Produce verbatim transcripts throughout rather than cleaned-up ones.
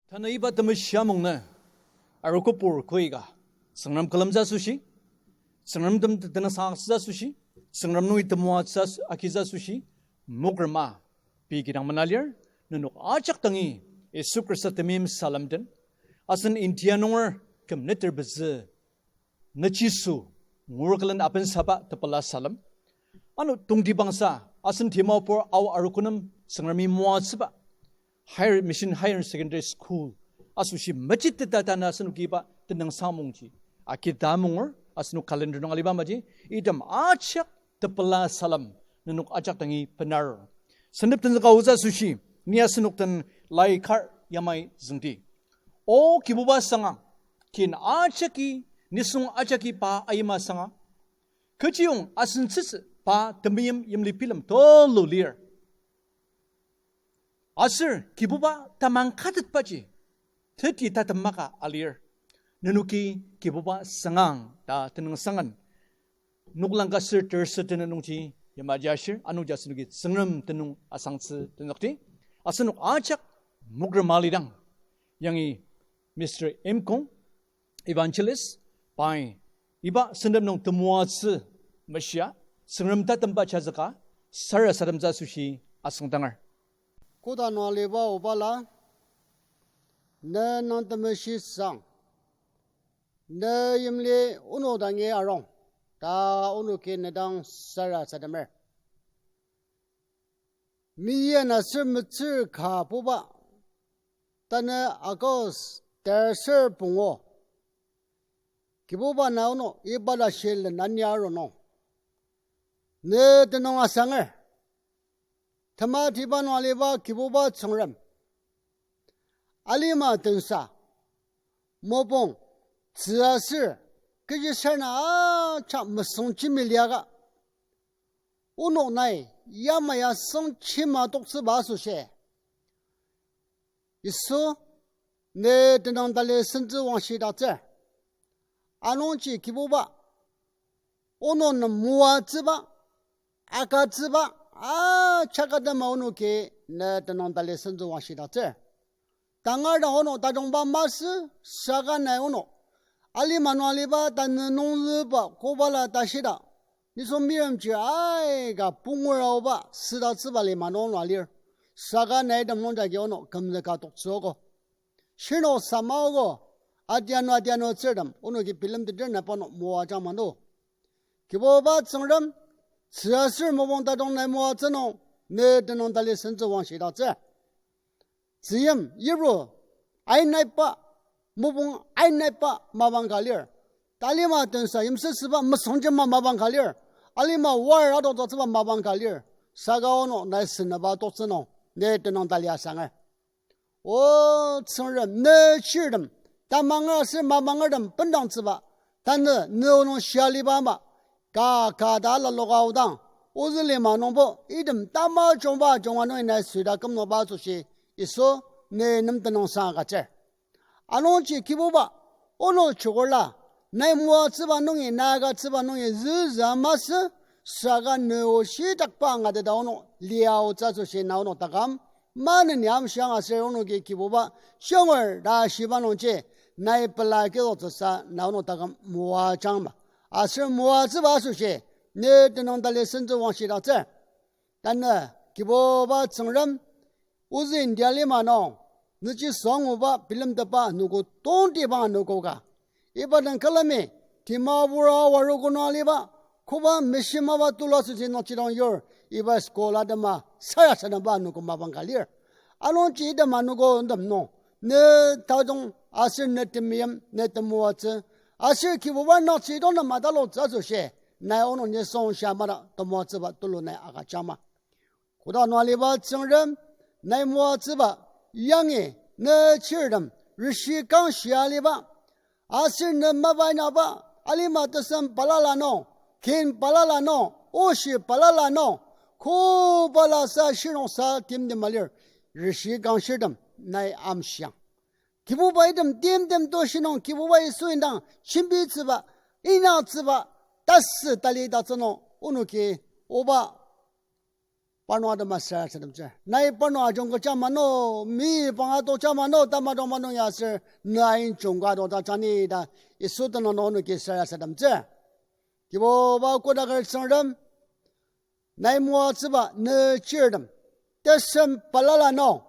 Tanü iba temeshi amung nü, arogopur koika, Tsüngrem külemtsü asoshi, Tsüngrem tem tenüngsang agütsütsü asoshi, Tsüngrem nungi temoatsü as-, agitsü asoshi, mokrema, pei kidang mena lir, nenok ajak dangi, Yisu Khrista temeim salem den, asen India nunger küm neter pezü, nüchiso, ngur külen apensaba tepela salem. Ano tongtibangsa, asen Dimapur Ao Arogo nem Tsüngremi moatsüba Higher Mission Higher Secondary School asoshi mejiteta tanü asenoki iba tenüngsang amungji akida munger, asenok calendar nung aliba maji, item ajak tepela salem nenok ajak dangi benar. Sendep tenzüka aotsü asoshi, ni asenok den lai kar yamai züngdi. O Kibuba sangang, kin ajaki, nisung ajaki pa ayima sangang, kechiyong asen tsütsü pa temeim yimli bilem tulu lir. Aser Kibuba tamang katetbaji, teti tatemaka alir. Nenoki Kibuba sangang ta tenüngsangen, noklang ka ser ter ser tenen nungji yamaji ashir, anungji asenoki Tsüngrem tenüng asangtsü tenzükdi. Asenok ajak mokrema lidang, yangi Mister Imkong, Evangelist, pai, iba sendep nung temoatsü meshia, Tsüngrem tatemba jazüka, sarasademtsü asoshi asüngdanger. Koda nung aliba obala, ne nang temeshi sang, ne yimli onok dangi arung, ta onoki ne dang sarasademer. Meyi ana ser metsür ka puba, tanü August terser pungu. Kibuba na onok iba tashi len ania aru nung, ne tenüng asanger. Tematiba nung aliba Kibuba Tsüngrem, alima tensa, mopung, tzü aser, kechi ser na ajak mesüng jembi liaka, onok nai yamai asüng jema toktsüba asoshi, Yisu, ne tenüng tali sentsü wangshidaktsür. Anungji Kibuba, onok nem moatsüba, agütsüba, a, chakadema onoki ne tenüng tali sentsü wangshidaktsür. Tangar dang onok tajungba masü, saka nai onok alima nung aliba tanü nungzüba kobala tashida, nisung miremji aika pungur aoba südaktsüba lima nung onok alir. Saka nai item nungjagi onok kümzüka toktsüogo. Shirnok samaogo, atianu atianu tsürtem onoki bilemteter na pa onok moajang mano. Kibuba Tsüngrem, tzü aser mopung tajung nai moatsü nung, ne tenüng tali sentsü wangshidaktsür. Tzüyim, yipru, ainaiba, mopung ainaiba mapang ka lir. Talima tensa yimsüsüba mesüngjema mapang ka lir. Alima war adokdaktsüba mapang ka lir. Saka onok nai senaba toktsü nung, ne tenüng tali asanger. O Tsüngrem, ne chirtem, tamanger aser mapangertem bendangtsüba, tanü ne onok shia liba ama, ka ka ta laloka aodang, ozü lima nungbo, item tamajungba junga nungi nai süda kümnokba asoshi, Yisu, ne nem tenüngsang agütsür. Anungji Kibuba, onok chukurla, nai moatsüba nungi, nai agütsüba nungi züza masü, saka ne o shitakba angateta onok liaotsü asoshi na onok taküm maneni amshiang aser onoki Kibuba, chungur ta shiba nungji, nai pela kilotsüsa na onok taküm moajangma. Aser moatsüba asoshi, ne tenüng tali sentsü wangshidaktsür. Tanü, Kibuba Tsüngrem, ozü India lima nung, nüji sanguba bilemtetba anogo tongtibang anogo ka. Iba den külemi, Dimapur Ao Arogo nung aliba, koba mission mapa tulu asoshi nokjidong yur, iba school atema sarasademba anogo mapang ka lir. Anungji item anogo tem nung, ne tajung aser ne temeim, ne temoatsü, aser Kibuba nokjidong nem atalotsü asoshi, nai onok nisung shia mada temoatsüba tulu nai agüjangma. Koda nung aliba Tsüngrem, nai moatsüba, yangi, ne chirtem, rishi kangshia aliba, aser ne mapa inaba, alima tesem balala nung, kin balala nung, oshi balala nung, kobalasa shirnoksa timtem alir, rishi kangshirtem, nai amshiang. Kibuba item timtem to shinung, Kibuba Yisu indang, shimbitsüba, inyaktsüba, tasü tali tatsü nung, onoki, oba, parnok atema sarasademtsür. Nai parnok ajungkechang mano, mi panga tokjang mano, tamadong manung ya aser nai jungka tokjang ni ta Yisu tenüng nung onoki sarasademtsür. Kibuba kodaker Tsüngrem, nai moatsüba ne chirtem, tesem balala nung,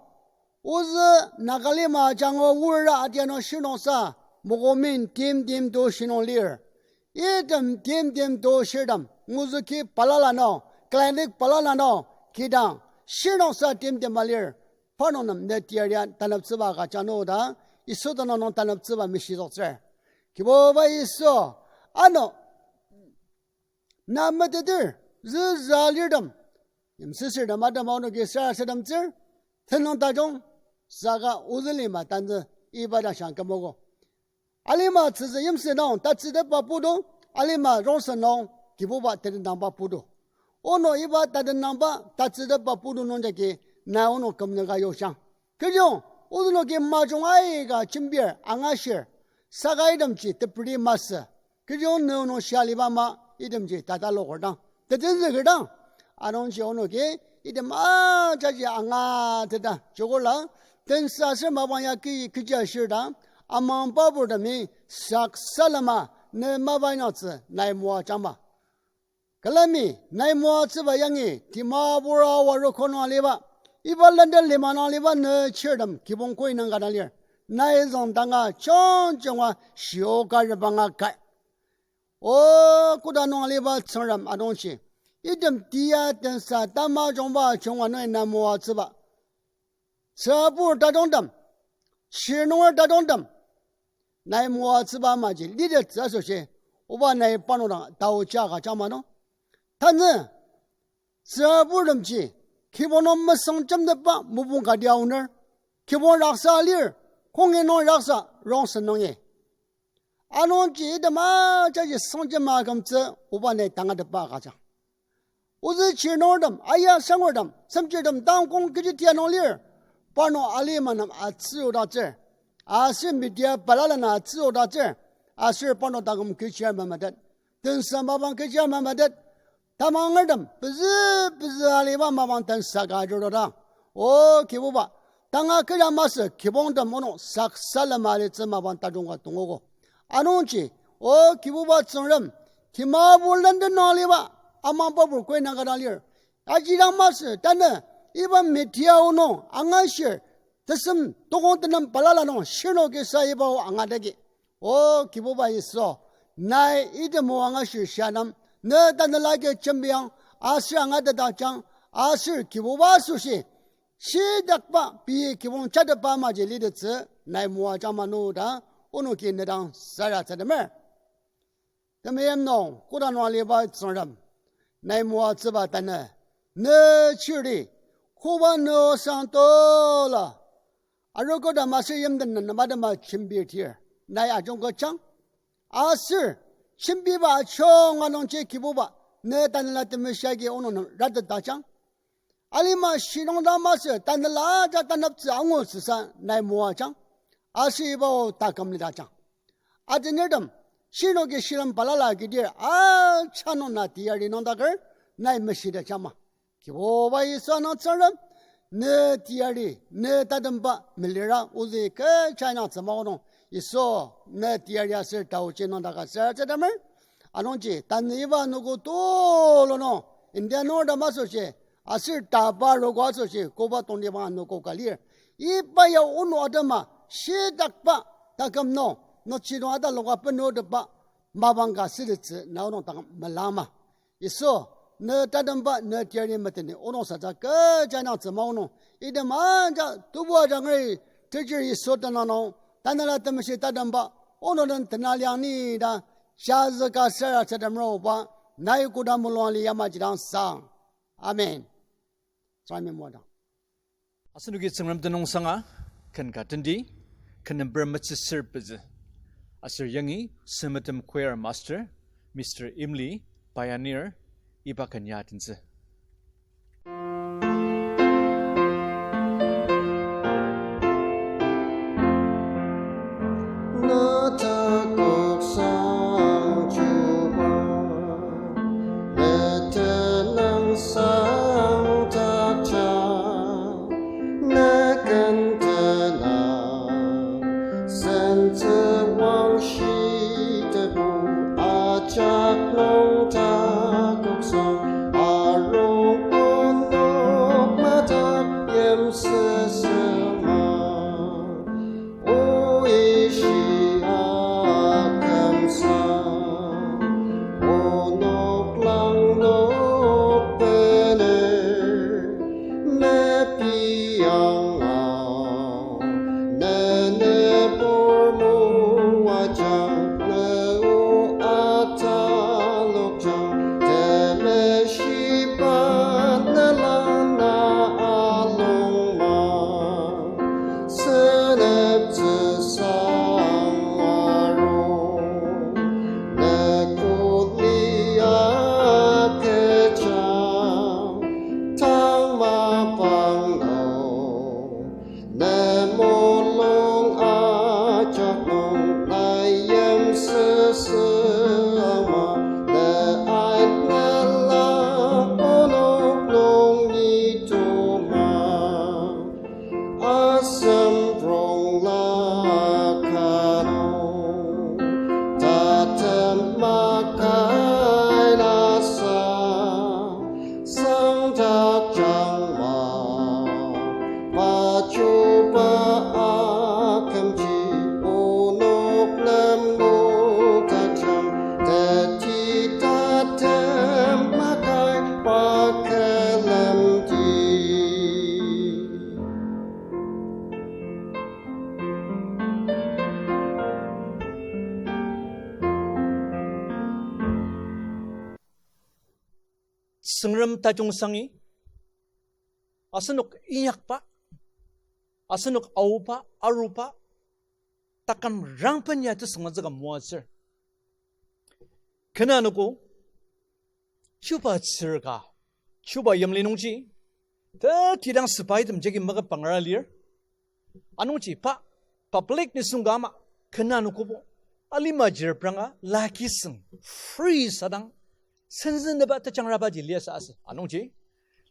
ozü Nagalima ajanga wura atia nung shirnoksa, mokomin timtim to shinung lir. Item timtim to shirtem, nguzüki balala nung, clinic balala nung, kidang, shirnoksa timtim alir, parnok nem ne tiaria taneptsüba ka jano ta, Yisu tenüng nung taneptsüba mishizoktsür. Kibuba Yisu, ano, na meteter, züza lirtem, yimsüsürtem atema onoki sarasademtsür, tenüng tajung, saka ozü lima tanzü iba dang shang kümogo. Alima tsütsü yimsü nung tatsütepba putu, alima rongsen nung Kibuba tetendangba putu. Ono iba tetendangba tatsütepba putu nungjagi na onok kümnüka yokjang. Kechiyong, ozünoki majung aika jembir angashir, saka itemji teperi masü. Kechiyong ne onok shia aliba ama itemji tataloker dang, tetenzüker dang. Anungji onoki item ajaji angateta joko la, tensa aser mapang ya ki-, kechi ashir ta, amangba purtemi saksalema ne mapa inyaktsü nai moajangma. Külemi nai moatsüba yangi Dimapur Awaru ko nung aliba, iba lenden lima nung aliba ne chirtem kibong koi nung ka dang lir. Nai züngdanga chongchonga shioka rebanga kai. O koda nung aliba Tsüngrem anungji, item tia tensa tamajungba junga nai na moatsüba tsürabur tajungtem, chir nunger tajungtem, nai moatsüba amaji litettsü asoshi, oba nai parnok dang taochi agüjang ma nung. Tanü tsüraburtemji kibong nung mesüngjemtepba mopung kati aoner, kibong raksa lir, kongi nung raksa rongsen nungi. Anungji item ajaji süngjema akümtsü oba nai tangatetba agüjang. Ozü chir nungertem, aya sangertem, semchirtem, tangkong kechi tia nung lir, parnok alima nem atsüodatsür, aser media balala na atsüodatsür, aser parnok taküm kechi memetet, tensa mapang kechi memetet, tamangertem pezü pezü aliba mapang tensa ka ajurudang. O Kibuba, tanga kecha masü kibongtem onok saksalema alitsü mapang tajung ka tongogo. Anungji, O Kibuba Tsüngrem, Dimapur lenden nung aliba, amangba pur koi nung ka dang lir. Aji dang masü, tanü, iba media o nung angashir, tesem tokong tenem balala nung shirnoki sa iba o angatagi. O Kibuba Yisu, nai item o angashir shianem, ne tanela agi jembiang, aser angatetdakjang, aser Kibuba asoshi, shitakba pei kibong jatetba amaji litettsü nai moajang ma nung ta, onoki ne dang sarasademer. Temeim nung koda nung aliba Tsüngrem, nai moatsüba tanü, ne chirti, koba ne osang tola, arogo ta masü yimden na namadema jembir tir, nai ajungketjang. Aser jembiba ajunga nungji Kibuba, ne tanela temeshi agi onok nem ratetdakjang. Alima shinung dang masü tanela aja taneptsü angutsüsa nai moajang. Aser iba o taküm lidakjang. Atenertem, shirnoki shilem balala agidir aja nung na teyari nüngdaker, nai meshidakjang ma. Kibuba Yisu nang Tsüngrem, ne teyari, ne tatemba melira ozü kecha inyaktsü mao nung, Yisu, ne teyari aser taochi nüngdaka sarasademer. Anungji, tanü iba anogo tulu nung, India nungertem asoshi, aser taba arogo asoshi, koba tongtibang anogo ka lir. Iba ya onok atema, shitakba, taküm nung, nokji nung ataloka benutepba, mapang ka sütettsü na onok taküm melama. Yisu, ne tatemba ne teyari meteni onok saja kecha inyaktsü mao nung, item aja tebu ajangri, tejir Yisu tenüng nung, tanela temeshi tatemba, onok den tenaliang ni ta, jazüka sarasademroba, nai koda mulung ali yamaji dang sang. Amen. Tsüngremi moadang. Asenoki Tsüngrem tenüng sanga, ken ka tendi, ken number metsüsür pezü. Aser yangi, Semetem Choir Master, Mister Imli, Pioneer, iba ken ya tentsü. Na takoksang Chuba, metenang sang ta Tsüngwang shitepu ajak nung takoksang, arung onok madak yimsüsüma. Oishi akümsa, onok langnok bener, mepiang ao, ne nübur moajang, ne o atalokjang, temeshiba ne lana alongma. Seneptsüsa arung, ne kuli akejang, tang mapang nung, ne mulung ajak nung, ne yimsüsü ama, ne aitnela onok nung nituma. Asem rongla kano, tatem makai nasa, sangdak jangma, pa chuba akümji onok nem mutajang, teti tatem makai pa külemdi. Tsüngrem tajungsangi, asenok inyakba, asenok aoba, aruba, taküm rangben ya tesüngmazüka moatsür. Kena anogo, chubatsür ka, chuba yimli nungji, tetidang sepaitem jagi maküp pangara lir. Anungji pa, public nisung ka ama, kena anogobo, alima jirpranga, la kisüng, free sadang, senzünneba tejangrabaji liasü asü. Anungji,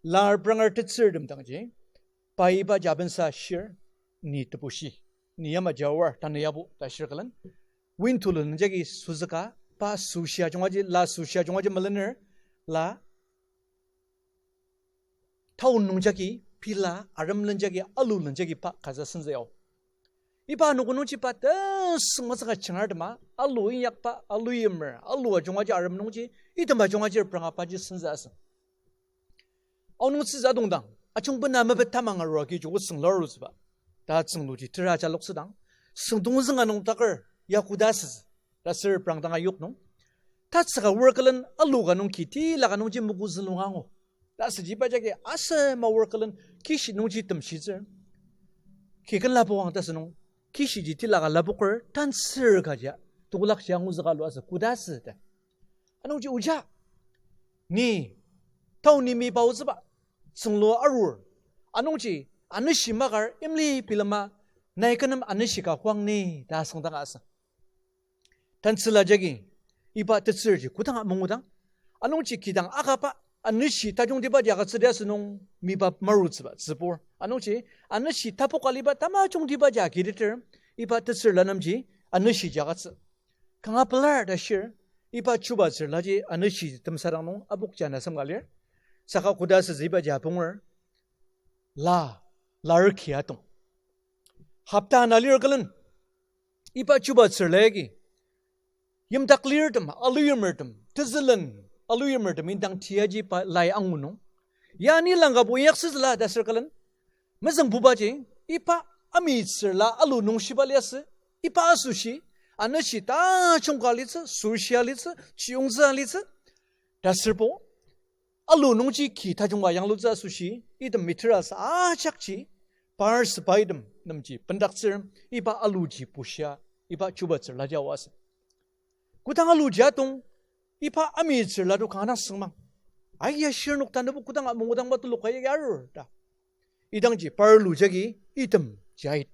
la pranger tetsürtem dangji, pa iba jabensa shir, ni tebushi, ni yamaji aor, tanü yabo, ta shir külen. Win tulu nungjagi sozüka, pa süshi ajungaji, la süshi ajungaji melener, la town nungjagi, pila, arem lenjagi, alu lenjagi pa kaza senzü yao. Iba anogo nungji pa tesüngmazüka jengartema, alu inyakba, alu yimer, alu ajungaji arem nungji, item ajungaji repranga paji senzü asü. Aonung tsütsü adongdang, ajungbena mepet tamang arua agi joko süngla arutsüba. Ta tsüngluji tera aja loktsüdang, süngdong zünga nung taker, ya koda asütsü, ta sür prangdanga yok nung. Tatsüka aor külen alu ka nung ki tila ka nungji mokozü nung angu. Ta asüji iba jagi asema aor külen kishi nungji temshitsür. Ki ken lapoang ta asünung, kishiji tila ka lapoker, tantsür kaja, tekolakji anguzüka alu asü, koda asü ta. Anungji oja, ni, tao ni mipaotsüba, tsünglu arur, anungji, aneshi makar imli bilema, nai kü nem aneshi ka koang ni, ta asüngdanga asü. Tantsüla jagi, iba tetsürji kodanga mangudang, anungji kidang akaba, aneshi tajungtibaji agütsüdi asünung mipa marutsüba tsübur. Anungji, aneshi tapoka aliba tamajungtibaji agiteter, iba tetsürla nemji, aneshiji agütsü. Kanga pelar ta shir, iba chubatsürlaji aneshi temsadang nung apokji ana semka lir. Saka koda asütsü ibaji apunger, la, lar ki atong. Hopta ana lir külen, iba chubatsürla agi, yimdak lirtem, alu yimertem, tezülen, alu yimertem indang tiaji pa lai angu nung, ya ni langkabo inyaksütsüla ta sür külen, mezüngbubaji, iba amitsürla alu nungshiba liasü, iba asoshi, aneshi tajung ka alitsü, süshi alitsü, chiyongtsü alitsü, ta sürbo, alu nungji ki tajung ka yanglutsü asoshi, item mithera sa ajakji, par sepaitem nemji bendaktsür, iba aluji bushia, iba chubatsürlaji aoa asü. Kodang aluji atong, iba amitsürla to kanga dang süngmang. Aiya shirnok tanübo kodanga mangudangba telok ka yagi arur ta. Idangji par lu jagi item jait.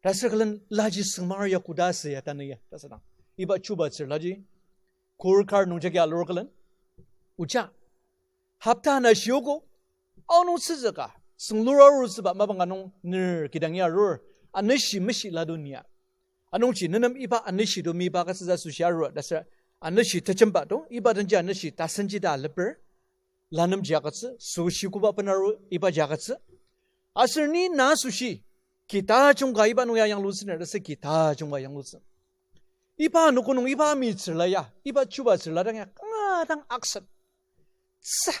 Ta sür külen laji süngmanger ya koda asü ya tanü ya ta sadang, iba chubatsürlaji kur kar nung jagi alur külen, oja, hopta ana shiogo, aonung tsütsü ka, tsünglur arutsüba mapang ka nung ner kidang ya arur, aneshi meshi lado nia. Anungji nenem iba aneshi to miba agütsütsü asoshi arua ta sür aneshi tejemba to, iba denji aneshi tasenji ta leper, lanemji agütsü, süshi koba benaru ibaji agütsü. Aser ni na asoshi, ki tajung ka iba nung ya yanglutsüner ta sür ki tajung ka yanglutsü. Iba anogo nung iba amitsürla ya, iba chubatsürla dang ya kanga dang akset. Sa,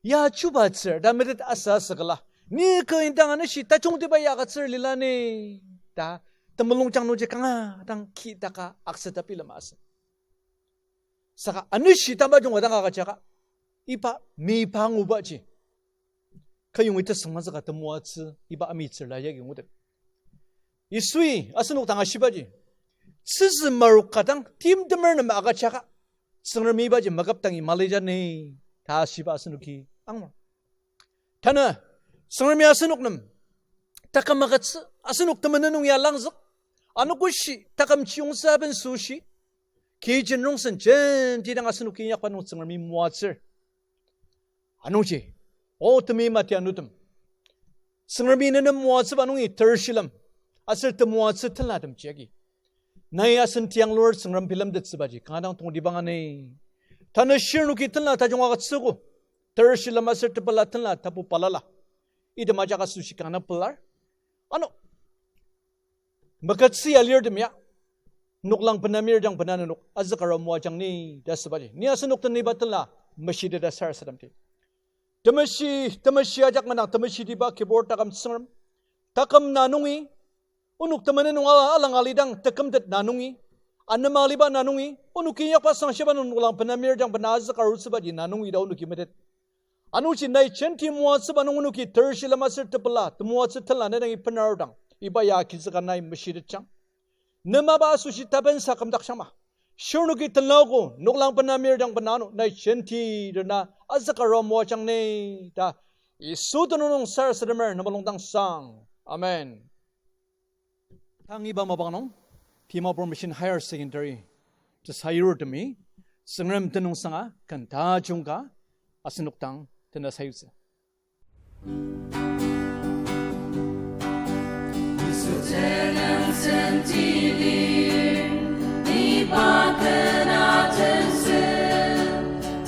ya chubatsür ta metet asa asükla, ni kü indang aneshi tajungtiba ya agütsür lila ni, ta temulungjang nungji kanga dang ki taka akset ta bilema asü. Saka aneshi tamajung ka dang agüjaka, iba miba ngubaji kü yongi tesüngmangtsüka temoatsü iba amitsürla yagi ngutet. Yisui asenok dang ashibaji, tsütsü marok ka dang timtemer nem agüjaka, Tsüngremi ibaji maküp dangi malija ni, ta shiba asenoki angur. Tanü, Tsüngremi asenok nem taküm agütsü, asenok temenen nung ya langzük, anogoshi taküm chiyongtsü aben süshi, kijen rongsen jenti dang asenoki inyakba nung Tsüngremi moatsür. Anungji, o temi mati anutem, Tsüngremi nenem moatsüba nungi tershilem aser temoatsü tenlatem jagi, nai asen tianglur Tsüngrem bilemtettsübaji kanga dang tongtibang ani. Tanü shirnoki tenla tajung agütsüogo, tershilem aser tepela tenla tapu balala, item ajak asoshi kanga pelar. Ano, meketsi alirtem ya, noklang benamir dang bena nenok azükarua moajang ni ta asübaji, ni asenok den iba tenla meshiteta sarasademdi. Temeshi, temeshi ajak menang, temeshitiba Kibur taküm Tsüngrem, taküm na nungi, onok temenen nung a- alang alidang tekümtet na nungi, anema aliba na nungi, onoki inyakba sangshiba nung noklang benamir dang bena azükarutsübaji na nungi ta onoki metet. Anungji nai jenti moatsüba nung onoki tershilem aser tepela temoatsü tenla na dangi benarudang, iba ya agizüka nai meshitetjang. Nemaba asoshi tapensa kümdaktsüang ma. Shirnoki tenlaogo, noklang benamir dang bena ano nai jenti rena azükarua moajang ni ta Yisu tenüng nung sarasademer nemulung dang sang. Amen. Tang iba mapang nung, Dimapur Mission Higher Secondary tesayurtemi Tsüngrem tenüng sanga ken tajung ka asenok dang tena sayutsü. Yisu tenüng sentili, iba ken atentsü,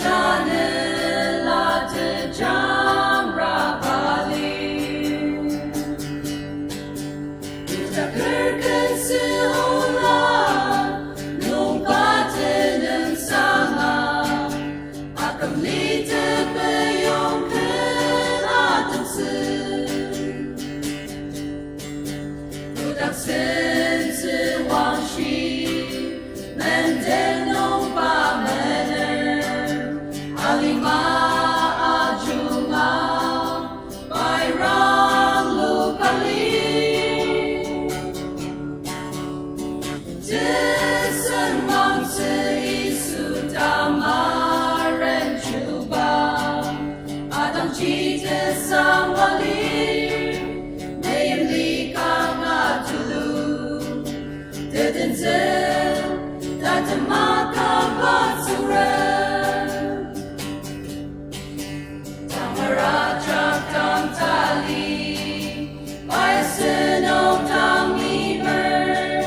tanela tejangra bali. Ita kerkensü ola, nungba tenüng sanga, akümli tepeyong ken atentsü. Kotak sentsü wangshi, menden nungba mener, alima ajunga, pai ranglu kali. Tesenmangtsü Yisu tamaren chuba, atangji tesangwali, neyimli kanga tulu, tetentsü, tatema kaba Tsüngrem. Tangar ajak dang tali, pai asenok dang limer,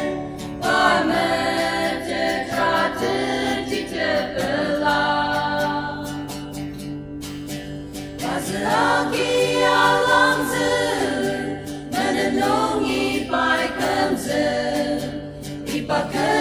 pai metetra tenti tepela. Azü agi alangzü, menen nungi pai kümzü, iba ke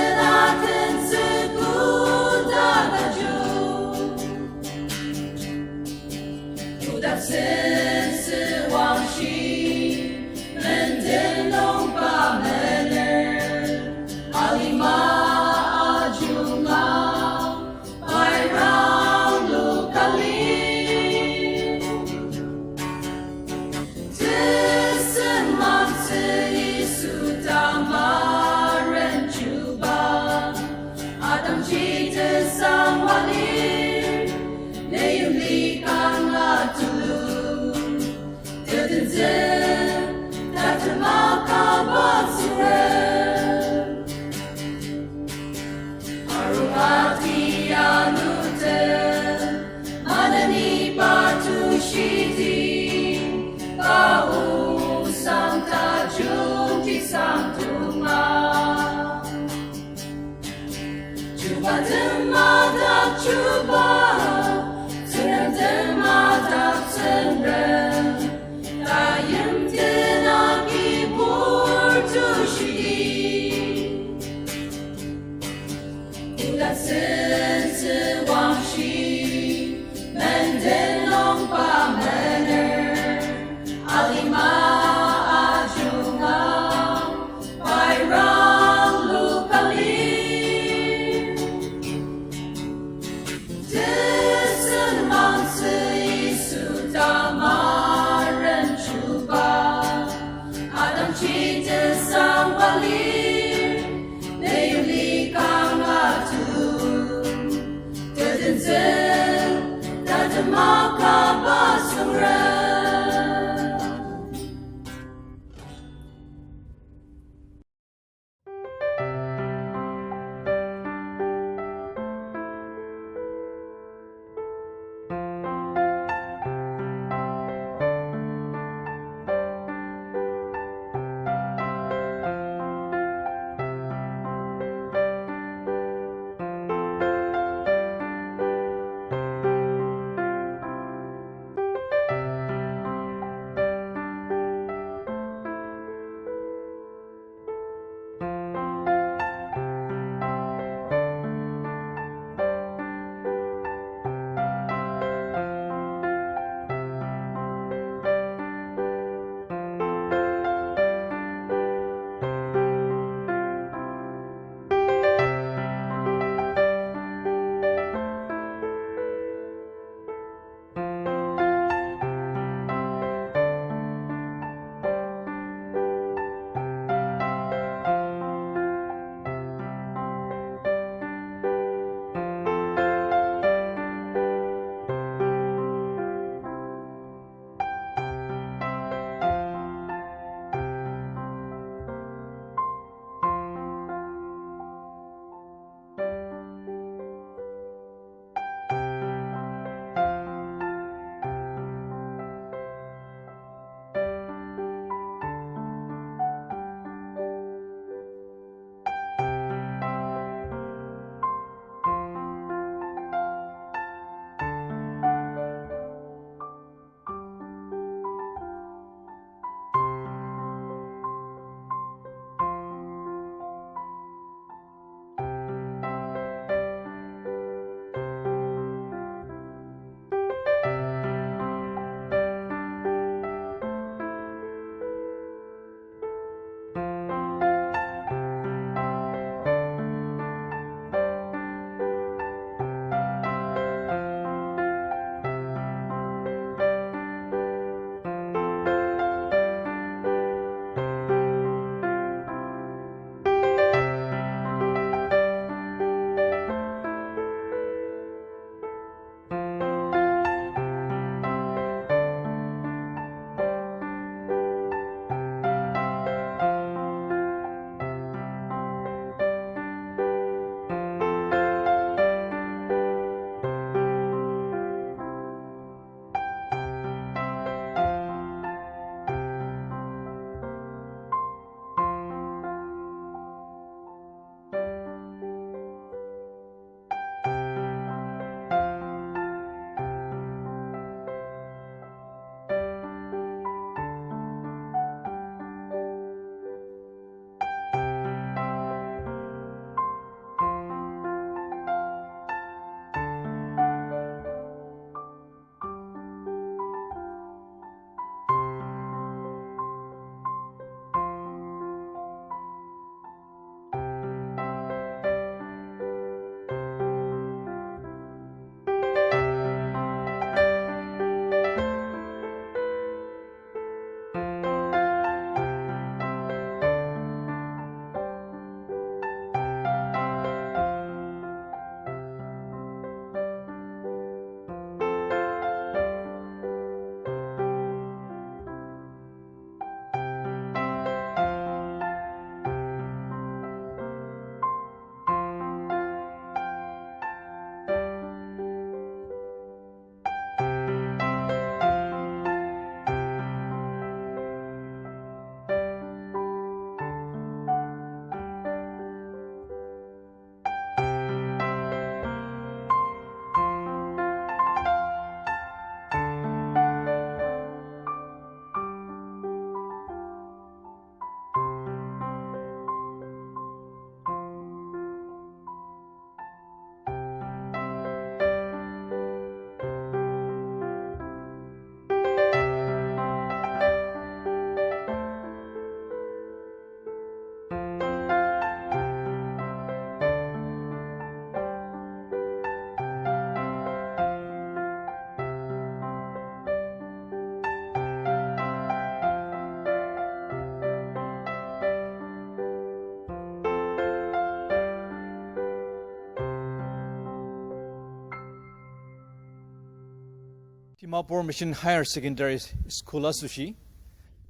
Dimapur Mission Higher Secondary School asoshi,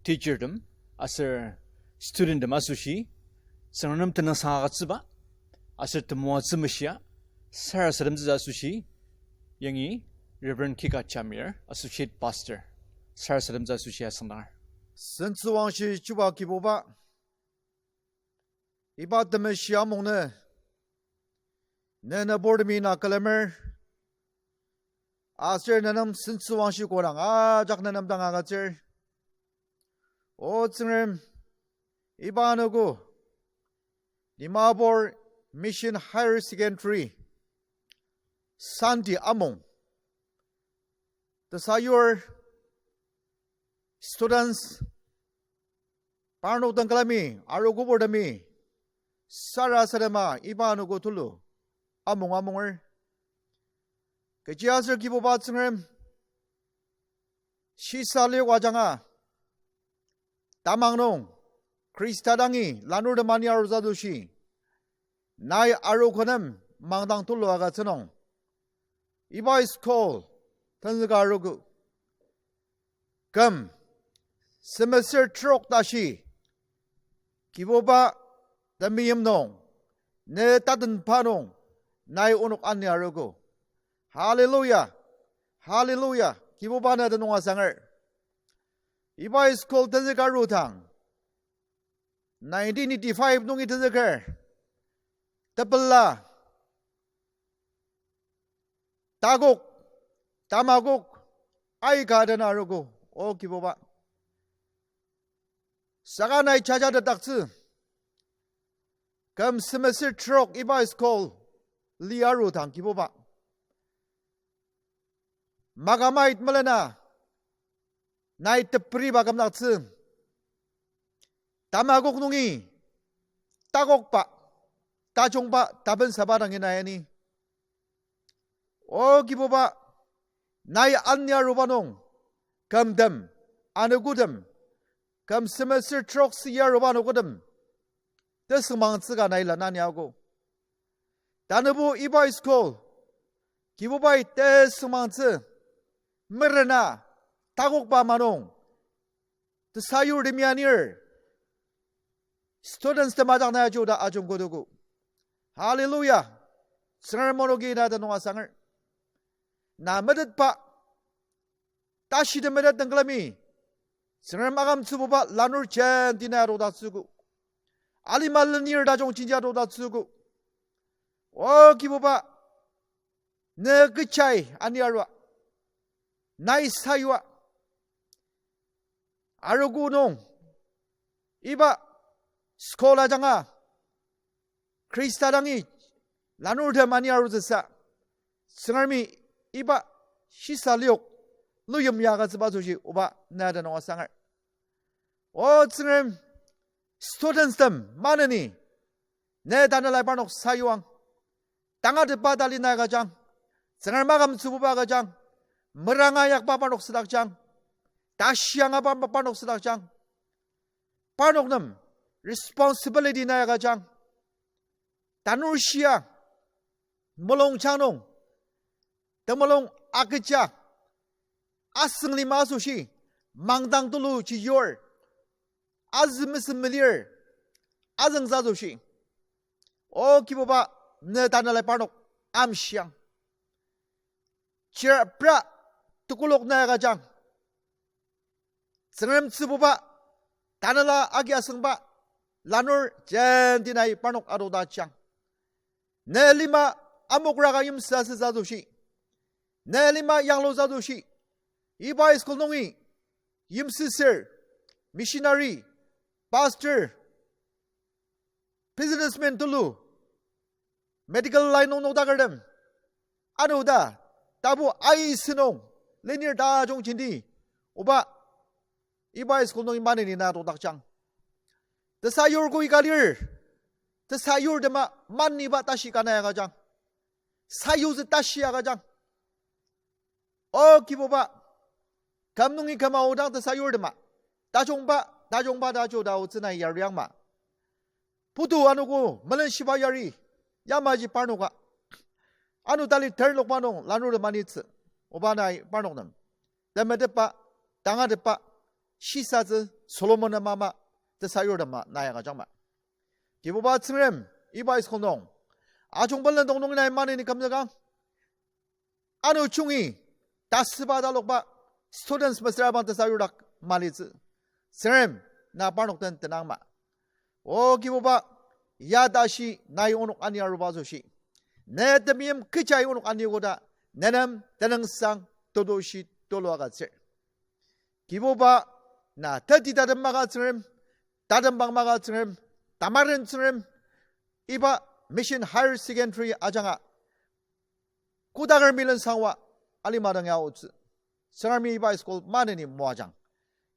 teachertem, aser studenttem asoshi, Tsüngrem nem tenüngsang agütsüba, aser temoatsü meshia, sarasademtsü asoshi, yangi Reverend Kika Jamir, Associate Pastor, sarasademtsü asoshi asüngdanger. Sentsüwangshi chuba Kibuba, iba temeshi amung nü, ne nüburtemi na külemer, aser ne nem sentsüwangshi kodang ajak ne nem dang agütsür. O Tsüngrem, iba anogo, Dimapur Mission Higher Secondary, Sunday amung, tesayur, students, parnok dang külemi, arogo purtemi, sarasadema iba anogo tulu amung amunger. Kechiaser Kibuba Tsüngrem, shisa liok ajanga, tamang nung, Khrista dangi lanurtem ani arutsü asoshi, nai arogo nem mangdang tulu agütsü nung, iba school tenzüka arogo, küm semester terok tashi, Kibuba, temeim nung, ne tatenba nung, nai onok ani arogo. Hallelujah. Hallelujah. Kibuba na tenüng asanger. Iba school tenzüka arudang, nineteen eighty-five nungi tenzüker, tepela, takok, tamakok, aika dena arogo, O Kibuba. Saka nai jajatetdaktsü, küm semester terok iba school li arudang Kibuba, makamait melena, nai teperiba kümdaktsü, tamakok nungi takokba, tajungba, tapensaba dangi nai ani. O Kibuba, nai ani aruba nung, kümtem, anogotem, küm semester terok si aruba anogotem, tesüngmangtsü ka nai la nani ago. Tanübo iba school, Kibubai tesüngmangtsü, merena, takokba manung, tesayurtemi anir, students tem ajak na ajuda ajungkotogo. Hallelujah. Tsüngrem onoki na tenüng asanger. Na metetba, tashi temetet nung külemi, Tsüngrem akümtsübuba lanur jenti na adokdaktsüogo. Alima lenir tajung jenti adokdaktsüogo. O Kibuba, ne kechai ani arua, nai sayua, arogo nung, iba school ajanga, Khrista dangi lanurtem ani arutsüsa, Tsüngremi iba shisa liok luyim ya agütsüba asoshi Oba na tenüng asanger. O Tsüngrem, students tem maneni, ne tanelai parnok sayuang, tangatetba tali na agüjang, Tsüngrem akümtsübuba agüjang, meranga yakba parnok südakjang, tashi angaba parnok südakjang, parnok nem responsibility na agüjang, tanur shia, mulungjang nung, temulung agüja, asüng lima asoshi, mangdang tulu ji yur, azü mesem melir, azüngtsü asoshi, O Kibuba, ne tanelai parnok amshiang. Chirapra tekolak na agüjang, Tsüngrem tsübuba, tanela agi asüngba, lanur jenti nai parnok adokdakjang. Ne lima amokraka yimsüsütsü asoshi, ne lima yanglutsü asoshi, iba school nungi yimsüsür, missionary, pastor, businessman tulu, medical line nung nokdakertem, ano ta, tapu aisü nung lenir tajung jenti, Oba, iba school nungi maneni na adokdakjang. Tesayur koika lir, tesayurtema maniba tashi ka nai agüjang, sayutsü tashi agüjang. O Kibuba, küm nungi küm aodang tesayurtema tajungba, tajungba ta ajuda aotsü nai yariangma. Putu anogo melenshiba yari, yamaji parnoka, ano tali ternokba nung lanurtem anitsü, Oba nai parnok nem temetetba, tangatetba, shisatsü Solomon ama ama tesayurtem ama nai agüjangma. Kibuba Tsüngrem, iba school nung ajungba lendong nungi nai maneni kümzükang. Ano chungi, tasüba talokba, students mesüra bang tesayur dak malitsü. Tsüngrem, na parnok den tenangma. O Kibuba, ya tashi nai onok ani aruba asoshi, ne temeim kechi onok ani koda, nenem tenüngsang tetushi tulu agütsür. Kibuba, na teti tatem maka Tsüngrem, tatembang maka Tsüngrem, tamaren Tsüngrem, iba Mission Higher Secondary ajanga kodaker million sangwa alima dang ya aotsü. Tsüngremi iba school maneni moajang.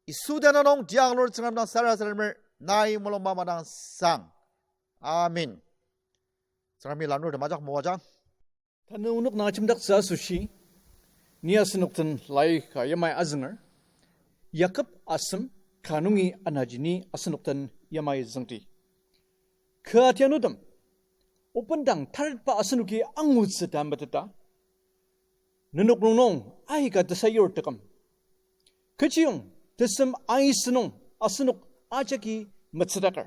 Yisu tenüng nung tiak lur Tsüngrem dang sarasademer nai mulung mama dang sang. Amen. Tsüngremi lanurtem ajak moajang. Tanü onok nung ajemdaktsü asoshi, ni asenok den lai ka yamai azünger, Yakob asem ka nungi anaji ni asenok den yamai züngdi. Kü atianutem, obendang taretba asenoki angutsü ta meteta, nenok rongnung aika tesayur teküm. Kechiyong tesem aisü nung asenok ajaki metsüdaker.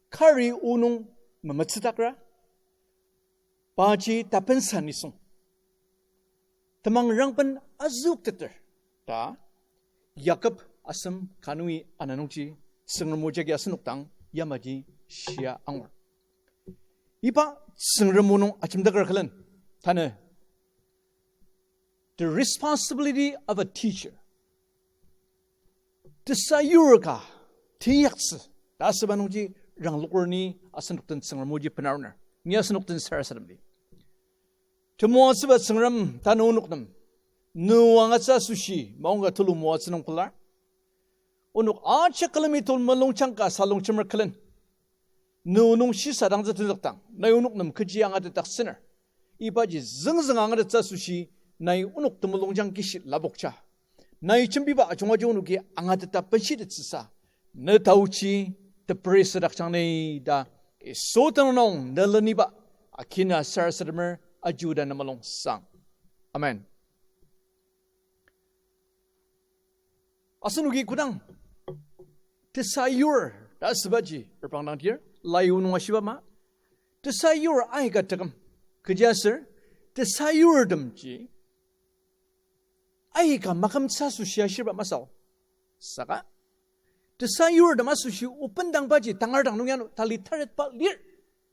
Kari o nung memetsüdakra, paji tapensa nisung temang rangben azükteter ta Yakob asem ka nungi ana nungji Tsüngrem o jagi asenok dang yamaji shia angur. Iba Tsüngrem o nung ajemdaker külen, tanü the responsibility of a teacher. Tesayur ka teyaktsü ta asüba nungji rangloker ni asenok den Tsüngrem oji benaruner. Ni asenok den sarasademdi. Temoatsüba Tsüngrem, tanü onok nem nü angatsü asoshi maongka tulu moatsü nung pelar. Onok ajak külemi temulungjang ka salongjemer külen, nü o nung shisadangtsü tenzükdang nai onok nem kechi angatetdaktsüner. Ibaji züngzüng angatettsü asoshi nai onok temulungjang kishi lapokja, nai jembiba ajungaji onoki angateta benshitettsüsa, ne taochi teperi sadakjang ni ta Yisu tenüng nung ne leniba akina sarasademer ajuda ne mulung sang. Amen. Asenoki kodang tesayur ta asübaji reprangdangdir, lai o nung ashiba ama, tesayur aika teküm. Kechiaser tesayurtemji aika makümtsü asoshi ashiba masü. Saka tesayurtem asoshi obendangbaji tangar dang nung ya ano tali taretba lir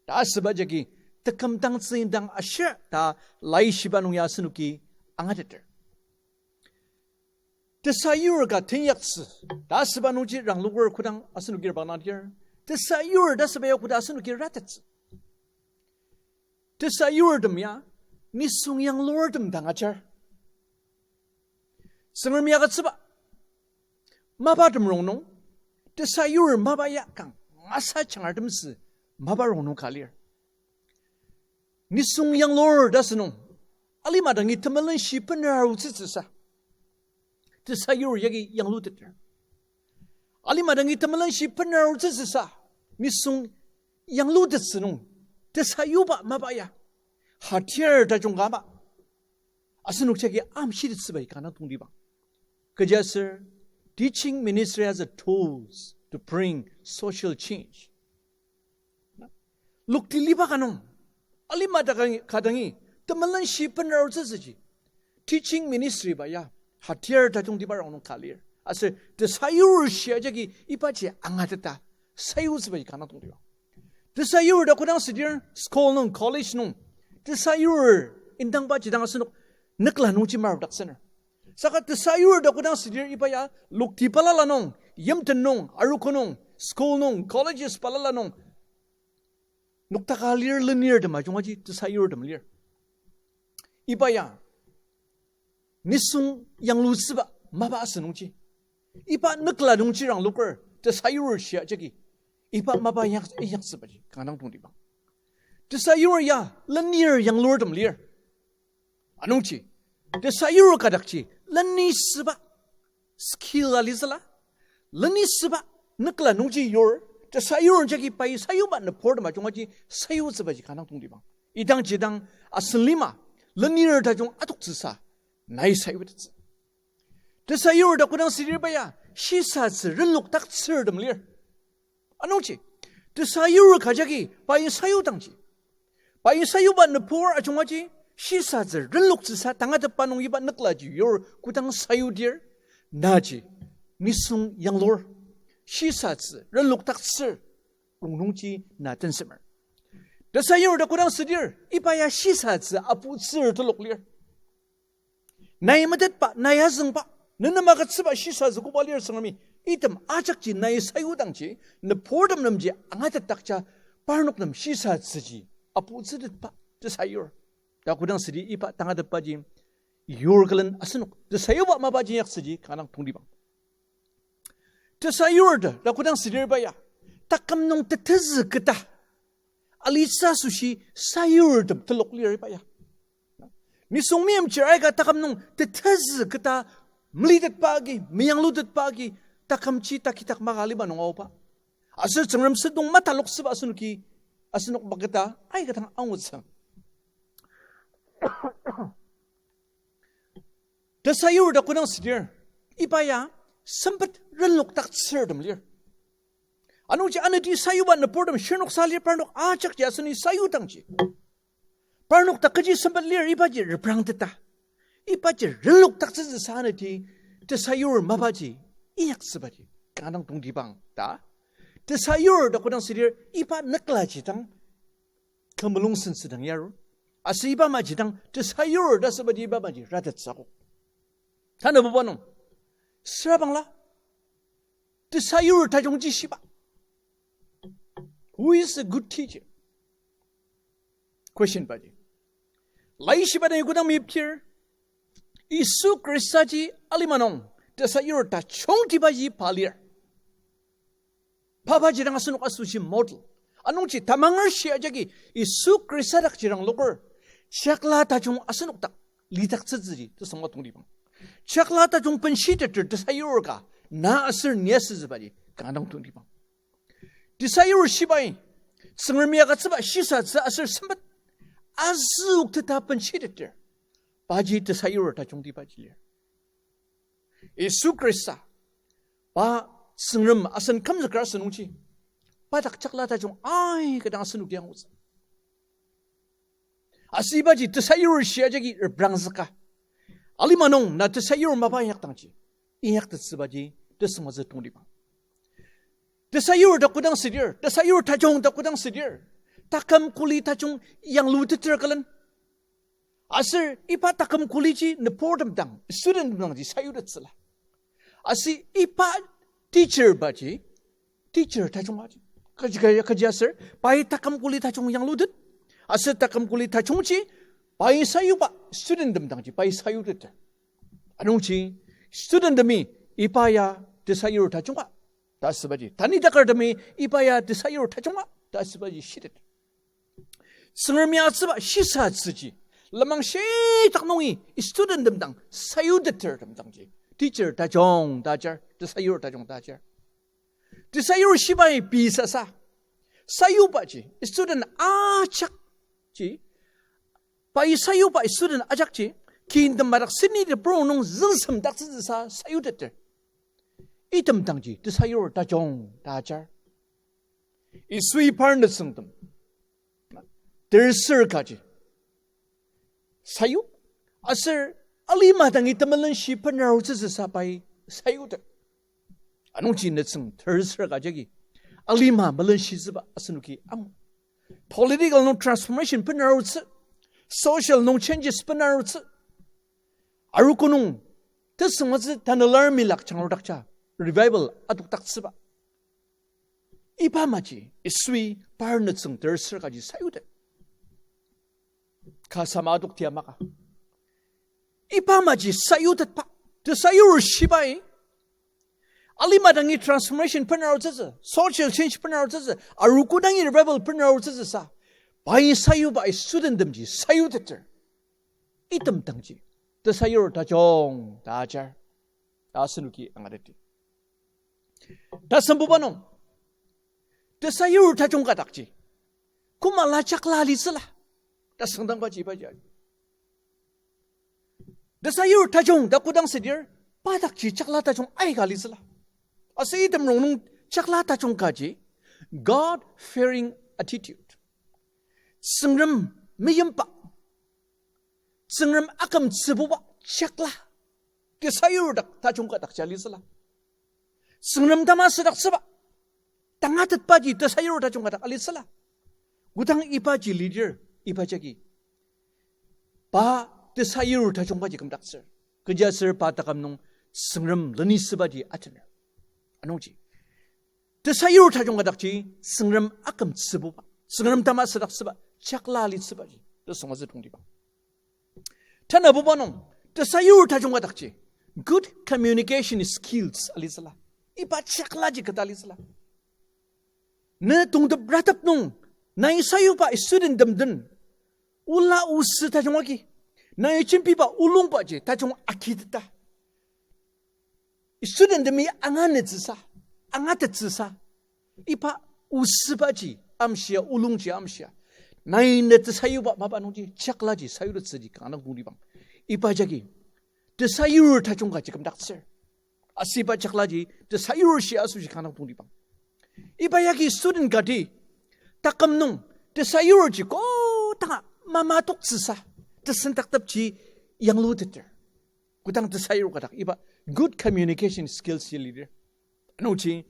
ta asüba jagi tekümdangtsü indang ashir ta laishiba nung ya asenoki angateter. Tesayur ka teyaktsü ta asüba nungji rangloker kodang asenoki reprangdangdir, tesayur ta asüba ya koda asenoki ratettsü. Tesayurtem ya nisung yanglurtem dang ajar. Tsüngremi agütsüba mapatem rongnung, tesayur mapa ya kangasa jangartemsü mapa rongnung ka lir. Nisung yanglur ta asünung, alima dangi temelenshi bener arutsütsüsa tesayur yagi yangluteter. Alima dangi temelenshi bener arutsütsüsa nisung yanglutettsü nung, tesayuba mapa ya, hatiyar tajung ka ama asenok jagi amshitettsübaji kanga tongtibang. Kechiaser teaching ministry as a tools to bring social change. Lokti liba ka nung, alima dangi, ka dangi temelenshi bener arutsütsüji, teaching ministry ba ya hatiyar tajungtiba rongnung ka lir. Aser tesayur shia jagi ibaji angateta sayutsübaji kanga tongtibang. Tesayur ta kodang südir school nung, college nung, tesayur indangbaji dang asenok nükla nungji marudaktsüner. Saka tesayur ta kodang südir iba ya lokti balala nung, yimten nung, arogo nung, school nung, colleges balala nung noktaka lir lenirtem ajungaji tesayurtem lir. Iba ya nisung yanglutsüba mapa asü nungji, iba nükla nungji rangloker tesayur shia jagi iba mapa yak-, yaktsübaji kanga tongtibang. Tesayur ya lenir yanglurtem lir. Anungji tesayur ka dakji lenisüba skill alitsüla, lenisüba nükla nungji yur, tesayur jagi pai sayuba nübortem ajungaji sayutsübaji kanga tongtibang. Idangji dang asen lima lenir tajung adoktsüsa nai sayutettsü. Tesayur ta kodang südir iba ya shisatsü renlokdaktsürtem lir. Anungji, tesayur ka jagi pai sayudangji, pai sayuba nübur ajungaji shisatsü renloktsüsa tangatetba nung iba nüklaji yur kodang sayudir, naji nisung yanglur, shisatsü renlokdaktsür rongnungji na tensemer. Tesayur ta kodang südir iba ya shisatsü aputsür telok lir. Nai metetba, nai azüngba, nenem agütsüba shisatsü koba lir Tsüngremi, item ajakji nai sayudangji, nüburtem nemji angatetdakja, parnok nem shisatsüji aputsütetba tesayur ta kodang südi iba tangatetbaji yur külen asenok tesayuba mapaji inyaktsüji kanga dang tongtibang. Tesayur ta, ta kodang südir iba ya, taküm nung tetezü keta alitsü asoshi sayurtem telok lir iba ya. Nisung meimchir aika taküm nung tetezü keta melitetba agi, meyanglutetba agi, takümji takitak maka alima nung aoba, aser Tsüngrem sentong mataloktsüba asenoki, asenok maketa aika dang angutsü. Tesayur ta kodang südir iba ya sempet renlokdaktsürtem lir. Anungji anati sayuba nüburtem shirnoksa lir, parnok ajakji aseni sayudangji, parnok ta kechi sempet lir ibaji reprangteta, ibaji renlokdaktsütsüsa anati tesayur mapaji inyaktsübaji kanga dang tongtibang ta. Tesayur ta kodang südir iba nüklaji dang kü mulung sentsü dang yarur. Aser iba maji dang tesayur ta asübaji iba maji ratettsü akok. Tanabuba nung, sürabangla tesayur tajungji shiba? Who is a good teacher? Question baji. Laishiba dang kodang meyiptir, Yisu Khristaji alima nung tesayur tajungtibaji pa lir. Papaji dang asenok asoshi model. Anungji tamanger shia jagi Yisu Khrista dak jirang loker, chakla tajung asenok dak lidaktsütsüji tesüngma tongtibang. Chakla tajung benshiteter tesayur ka na aser ni asütsübaji kanga dang tongtibang. Tesayur shibai, Tsüngremi agütsüba shisatsü aser sempet azüokteta benshiteter, paji tesayur tajungtibaji lir. Yisu Khrista, pa Tsüngrem asen kümzüker asünungji, pa dak chakla tajung aika dang asenoki angutsü. Aser ibaji tesayur shia jagi reprangzüka, alima nung na tesayur mapa inyakdangji inyaktettsübaji tesüngmazü tongtibang. Tesayur ta kodang südir, tesayur tajung ta kodang südir, taküm kuli tajung yangluteter külen. Aser iba taküm kuliji nüburtem dang, studenttem dangji sayutettsüla. Aser iba teacher baji, teacher tajung aji, kaji, kaji, kaji aser pai taküm kuli tajung yanglutet, aser taküm kuli tajungji pai sayuba studenttem dangji pai sayuteter. Anungji studenttemi iba ya tesayur tajunga ta asübaji, tani takartemi iba ya tesayur tajunga ta asübaji shitet. Tsüngremi agütsüba shisatsüji lenmang shitak nungi studenttem dang sayutetertem dangji, teacher tajung ta ajar, tesayur tajung ta ajar. Tesayur shibai pei sasa, sayubaji student ajakji, pai sayuba student ajakji, kintem madak seni teprong nung züngsemdaktsütsüsa sayuteter. Item dangji tesayur tajung ta ajar. Yisui par nütsüngtem tersür kaji sayu, aser alima dangi temelenshi benarutsütsüsa pai sayutet. Anungji nütsüng tersür ka jagi alima melenshitsüba asenoki angu. Political nung transformation benarutsü, social nung changes benarutsü, arogo nung tesüngmazü tanela army lak jangrudakja revival adokdaktsüba. Iba maji Yisui par nütsüng tersür kaji sayutet. Kasa ama adokti amaka, iba maji sayutetba, tesayur shibai. Alima dangi transformation benarutsütsü, social change benarutsütsü, arogo dangi revival benarutsütsüsa pai sayuba studenttemji sayuteter. Item dangji tesayur tajung ta ajar ta asenoki angateti. Tasembuba nung, tesayur tajung ka dakji koma la jakla alitsüla ta süngdangbaji ibaji. Tesayur tajung ta kodang südir, Pa dakji chakla tajung aika litsüla. Aser item rongnung chakla tajung kaji God-fearing attitude. Tsüngrem meyimba, Tsüngrem akümtsübuba chakla, tesayur dak tajung ka dakji alitsüla. Tsüngrem tama südaktsüba, tangatetbaji tesayur tajung ka dak alitsüla. Kodang ibaji leader, iba jagi pa tesayur tajungbaji kümdaktsür. Kechiaser pa taküm nung Tsüngrem lenisübaji atener. Anungji tesayur tajung ka dakji Tsüngrem akümtsübuba, Tsüngrem tama südaktsüba chakla alitsübaji tesüngmazü tongtibang. Tanabuba nung, tesayur tajung ka dakji good communication skills alitsüla. Iba chaklaji keta alitsüla. Ne tongtep ratep nung, nai sayuba studenttem den ola osü tajung agi, nai jembiba olungbaji tajung agiteta, studenttem-i anganetsüsa, angatettsüsa, iba osübaji amshia, olungji amshia, nai ne tesayuba mapa nungji chaklaji sayutettsüji kanga tongtibang. Iba jagi tesayur tajung kaji kümdaktsür. Aser iba chaklaji tesayur shia asoshi kanga tongtibang. Iba yagi student kati taküm nung tesayurji kodanga mamatoktsüsa, tesendaktepji yangluteter. Kodang tesayur ka dak iba good communication skills ji leader. Anungji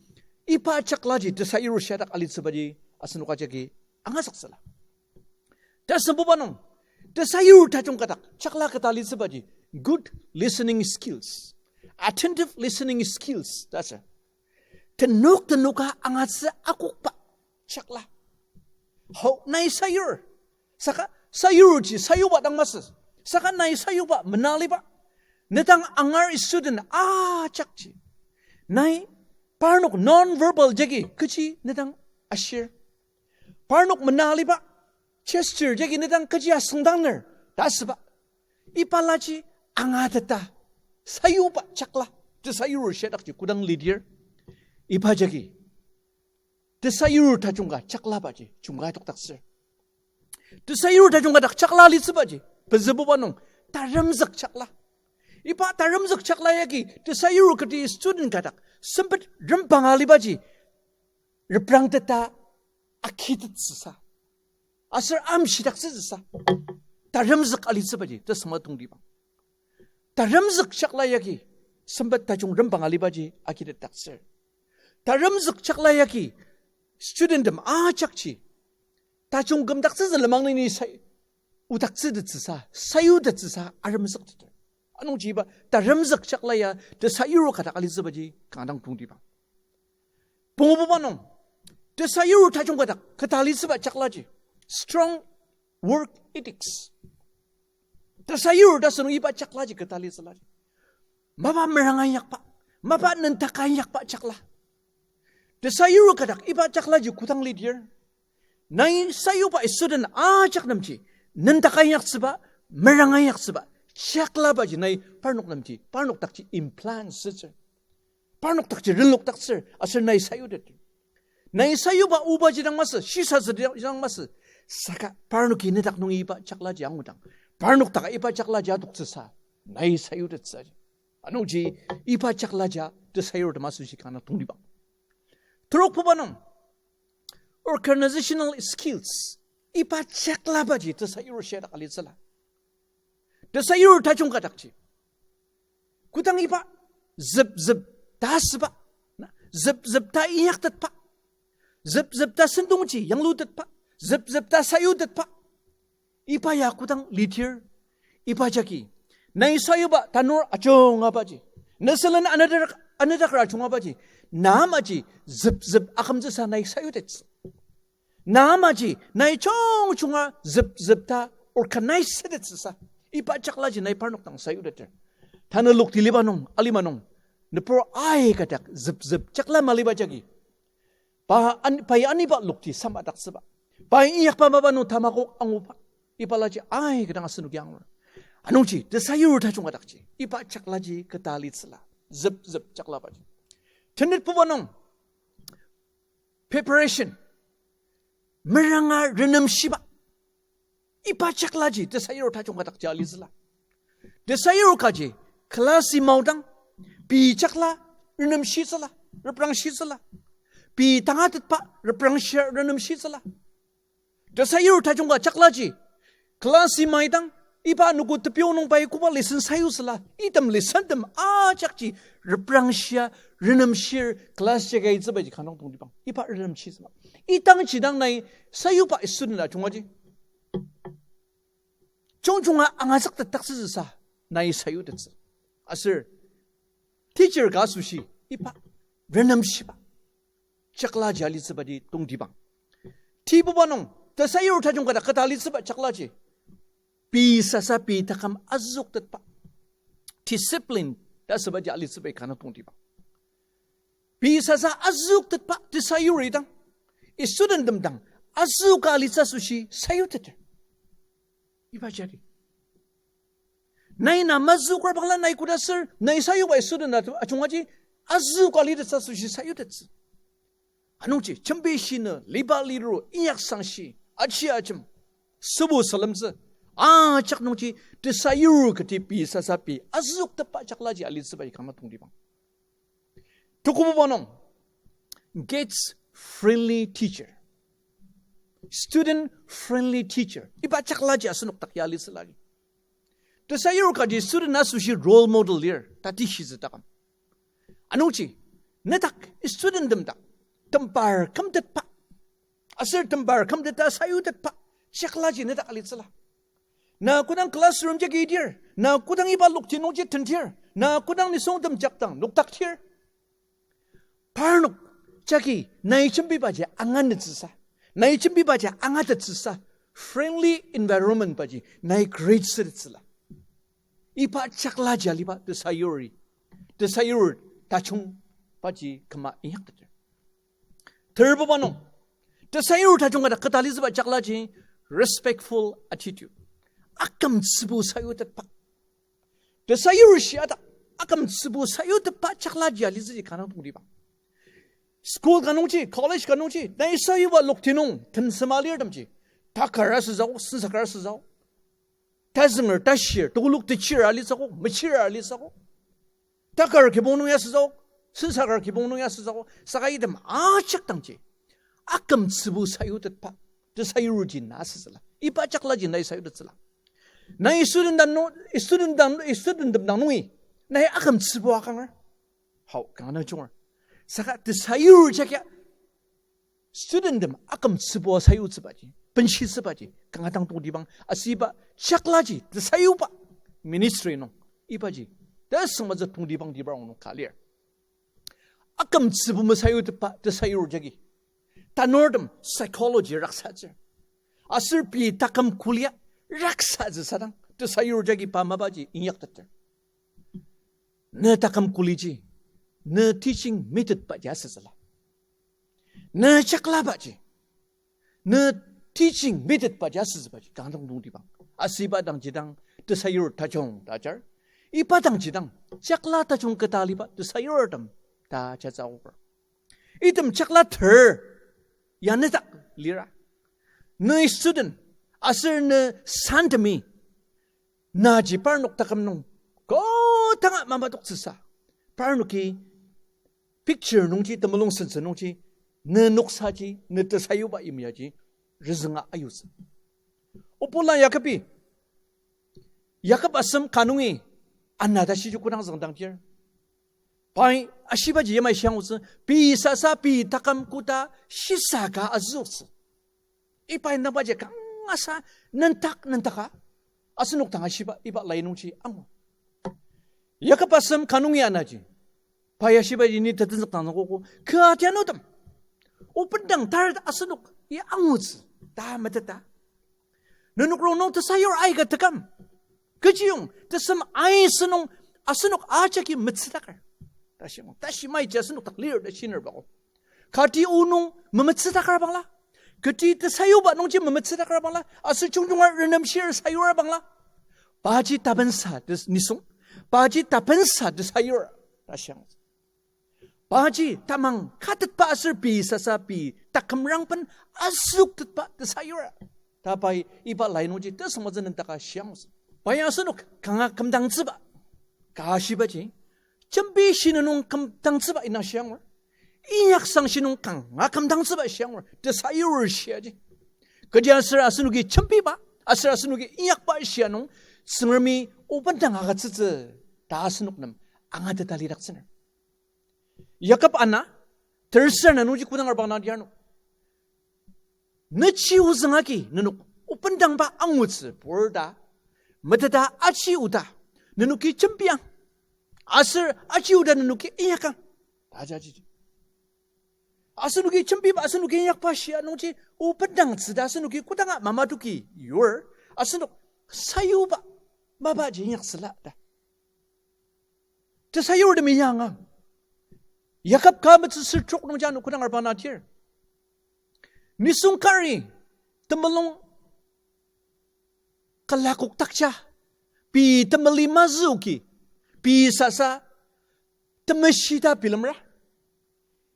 iba chaklaji tesayur shia dak alitsübaji asenok ajaki angazüktsüla. Tasembuba nung, tesayur tajung ka dak chakla keta alitsübaji good listening skills, attentive listening skills ta sür. Tenok tenoka angatsü akokba chakla. Hau nai sayur, saka sayurji sayuba dang masü, saka nai sayuba menaliba, ne dang angar student ajakji, nai parnok non-verbal jagi kechi ne dang ashir, parnok menaliba gesture jagi ne dang kechi asüngdangner ta asüba, ibalaji angateta sayuba chakla, tesayur shia dakji kodang leader, iba jagi tesayur tajung ka chaklabaji jungka adokdaktsür. Tesayur tajung ka dak chakla alitsübaji pezübuba nung, taremzük chakla. Iba taremzük chakla yagi tesayur kati student ka dak sempet rembang alibaji reprangteta agitettsüsa, aser amshidaktsütsüsa, taremzük alitsübaji tesüngmazü tongtibang. Taremzük chakla yagi sempet tajung rembang alibaji agitetdaktsür. Taremzük chakla yagi studenttem ajakji tajung kümdaktsütsü lenmang nini sa- odaktsütettsüsa, sayutettsüsa aremzükteter. Anungji iba taremzük chakla ya tesayur ka dak alitsübaji kanga dang tongtibang. Pungububa nung, tesayur tajung ka dak keta alitsüba chaklaji strong work ethics. Tesayur ta sünung iba chaklaji keta alitsüla. Mapa meranga inyakba, mapa nentaka inyakba chakla. Tesayur ka dak iba chaklaji kodang lidir, nai sayuba student ajak nemji nentaka inyaktsüba, meranga inyaktsüba chaklabaji nai parnok nemji, parnok dakji implant asütsür. Parnok dakji renlokdaktsür, aser nai sayutet. Nai sayuba obaji dang masü, shisatsü dang masü, saka parnoki nedak nung iba chaklaji angudang, parnok daka iba chaklaji adoktsüsa nai sayutettsü. Anungji iba chaklaji tesayur ta masü shi kanga tongtibang. Terokbuba nung, organizational skills. Iba chaklabaji tesayur shia dak alitsüla. Tesayur tajung ka dakji kodang iba züp züp ta asüba, na, züp züp ta inyaktetba, züp züp ta sentongji yanglutetba, züp züp ta sayutetba, iba ya kodang lidir, iba jagi nai sayuba tanur ajungabaji, nesülen anedak, anedak ajungabaji, na amaji züp züp akümtsüsa nai sayutettsü. Na amaji nai jungjunga züp züp ta organize sütettsüsa, iba chaklaji nai parnok dang sayuteter. Tanü lokti liba nung, alima nung, nübur aika dak züp züp chakla maliba jagi, pa an-, pai aniba lokti samadaktsüba, pai inyakba mapa nung tamakok anguba, ibalaji aika dang asenoki angur. Anungji tesayur tajung ka dakji iba chaklaji keta alitsüla, züp züp chaklabaji. Tenetbuba nung, preparation, meranga renemshiba. Iba chaklaji tesayur tajung ka dakji alitsüla. Tesayur kaji class-i maodang, Pei chakla renemshitsüla, reprangshitsüla. Pei tangatetba reprangshia renemshitsüla. Tesayur tajung ka chaklaji, class-i maidang, iba anogo tepiu nung pai koba lesson sayutsüla, item lesson tem ajakji reprangshia, renemshir class jagi itsübaji kanga tongtibang. Iba renemshitsüla. Idangji dang nai sayuba student ajungaji jungjunga angazüktetdaktsütsüsa nai sayutettsü. Aser teacher ka asoshi iba renemshiba chaklaji alitsübaji tongtibang. Tibuba nung tesayur tajung ka dak keta alitsüba chaklaji, pei sasa pei taküm azüoktetba, discipline ta asübaji alitsübai kanga tongtibang. Pei sasa azüoktetba tesayuri dang, studenttem dang azüoka alitsü asoshi sayuteter. Iba jagi nai na mazüokrabangla nai koda aser nai sayuba student a-, ajungaji azüoka alitettsü asoshi sayutettsü. Anungji jembi shinü, liba liru, inyaksangshi, aji ajem, sübu sülemtsü, ajak nungji tesayur kati pei sasa pei azüoktetba chaklaji alitsübaji kanga tongtibang. Tukububa nung, kids friendly teacher, student friendly teacher, iba chaklaji asenok dak ya alitsü lagi. Tesayur kaji student asoshi role model lir, tatishitsü taküm. Anungji, nedak studenttem dak tembar kümtetba, aser tembar kümteta sayutetba chaklaji nedak alitsüla. Na kodang classroom jagi idir, na kodang iba lokti nungji tentir, na kodang nisungtem jakdang noktaktir, parnok jagi nai jembibaji anganütsüsa, nai jembibaji angatettsüsa, friendly environment baji nai create sütettsüla. Iba chaklaji aliba tesayuri, tesayur tajungbaji küma inyakteter. Terbuba nung, tesayur tajung ka dak keta alitsüba chaklaji respectful attitude, akümtsübu sayutetba. Tesayur shi adak akümtsübu sayutetba chaklaji alitsüji kanga tongtibang. School ka nungji, college ka nungji, nai sayuba lokti nung tensema alirtemji, takar asütsüogo, sensaker asütsüogo, tazünger tashir, tekolak techir alitsüogo, mechir alitsüogo, takar kibong nung ya asütsüogo, sensaker kibong nung ya asütsüogo, saka item ajak dangji akümtsübu sayutetba tesayurji na asütsüla. Iba chaklaji nai sayutettsüla. Nai student dang nung, student dang, studenttem dang nungi nai akümtsübu akanger, hau kanga junger. Saka tesayur jagi studenttem akümtsübu sayutsübaji, benshitsübaji kanga dang tongtibang. Asüba chaklaji tesayuba ministry nung ibaji tesüngmazü tongtibang tibar nung ka lir. Akümtsübu mesayutetba tesayur jagi tanurtem psychology raksatsür, aser pei taküm kolia raksatsü sadang tesayur jagi pa mapaji inyakteter. Ne taküm koliji, ne teaching methodbaji asütsüla, ne chaklabaji, ne teaching methodbaji asütsübaji kanga dang tongtibang. Asüba dangji dang tesayur tajung ta ajar. Iba dangji dang chakla tajung keta aliba tesayurtem ta jatsü aor. Item chakla ter ya nedak lira, ne student aser ne santemi naji parnok taküm nung kodanga mamadoktsüsa, parnoki picture nungji, temulung sentsü nungji, ne noksaji, ne tesayuba yimyaji rezünga ayutsü. Obola Yakobi, Yakob asem ka nungi ana ta shiji kodang züngdangdir, pai ashibaji yamai shiangutsü, pei sasa pei taküm koda shisa ka azüoktsü. Iba indangbaji kangasa nendak nendaka asenok dang ashiba iba lai nungji angu. Yakob asem ka nungi anaji, pai ashibaji ni tetenzük dang nungkogo, kü atianutem, obendang taret asenok ya angutsü ta meteta. Nenok rongnung tesayur aika tekam, kechiyong tesem aisü nung asenok ajaki metsüdaker ta shinung. Tashi maiji asenok dak lir ta shinerbago. Kati o nung memetsüdakra bangla, kati tesayuba nungji memetsüdakra bangla, aser jungjunga renemshir sayura bangla, paji tapensa tes-, nisung, paji tapensa tesayur ta shiang. Paji tamang katetba aser pei sasa pei takümrangben azüktetba tesayur ta pai iba lai nungji tesüngmazü nendaka shiang. Pai asenok kanga kümdangtsüba ka shibaji, jembi shi nung kümdangtsüba indang shiangur. Inyaksang shi nung kanga kümdangtsüba shiangur. Tesayur shiaji. Kechiaser asenoki jembiba, aser asenoki inyakba shia nung, Tsüngremi obendang agütsütsü ta asenok nem angateta lidaktsüner. Yakob ana, tersür na nungji kodang arba na tiarnok. Nechi ozüng agi nenok obendangba angutsü pur ta, meteta aji oda, nenoki jembiang. Aser aji oda nenoki inyakang. Ta jaji. Asenoki jembiba, asenoki inyakba shia nungji obendangtsü ta asenoki kodanga mamatoki yur, asenok sayuba mapaji inyaktsüla ta. Tesayurtemi yanga. Yakob ka metsüsür trok nungji ano kodang arba na tir. Nisung kari temulung kalakokdakja, pei temeli mazüoki, pei sasa temeshi ta bilemra.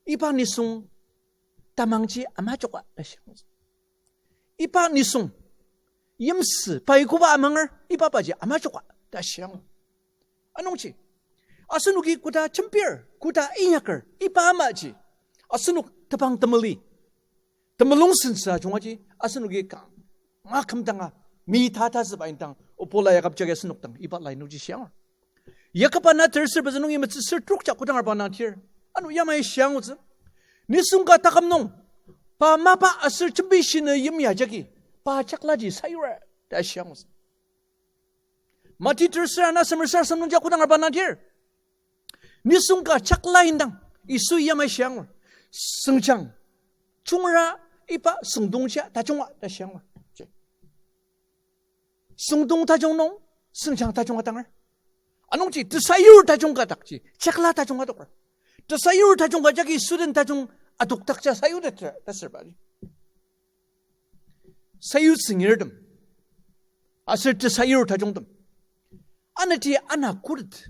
Iba nisung tamangji amajoka ta shiang. Iba nisung yimsü pai koba amanger, iba paji amajoka ta shiang. Anungji, asenoki koda jembir, koda inyaker, iba amaji asenok tebang temeli, temulung sensa jungaji asenoki kanga kümdanga mi tata züba indang, opola Yakob jagi asenok dang iba lai nungji shiang. Yakob ana tersür pezü nungi metsüsür trok ja kodang arba na tir. Ano yamai shiangutsü. Nisung ka taküm nung, pa mapa aser jembi shina yimya jagi, pa chaklaji sayura ta shiangutsü. Mati tersür ana semer sar sem nungja kodang arba na tir. Nisung ka chakla indang, Yisu yamai shiangur. Süngjang, jungra iba süngdongja tajunga ta shiangur. Süngdong tajung nung, süngjang tajung atanger. Anungji tesayur tajung ka dakji, chakla tajung adoker. Tesayur tajung ka jagi student tajung adokdakja sayutetra ta sür bali. Sayutsü ngirtem, aser tesayur tajungtem, anati ana khuret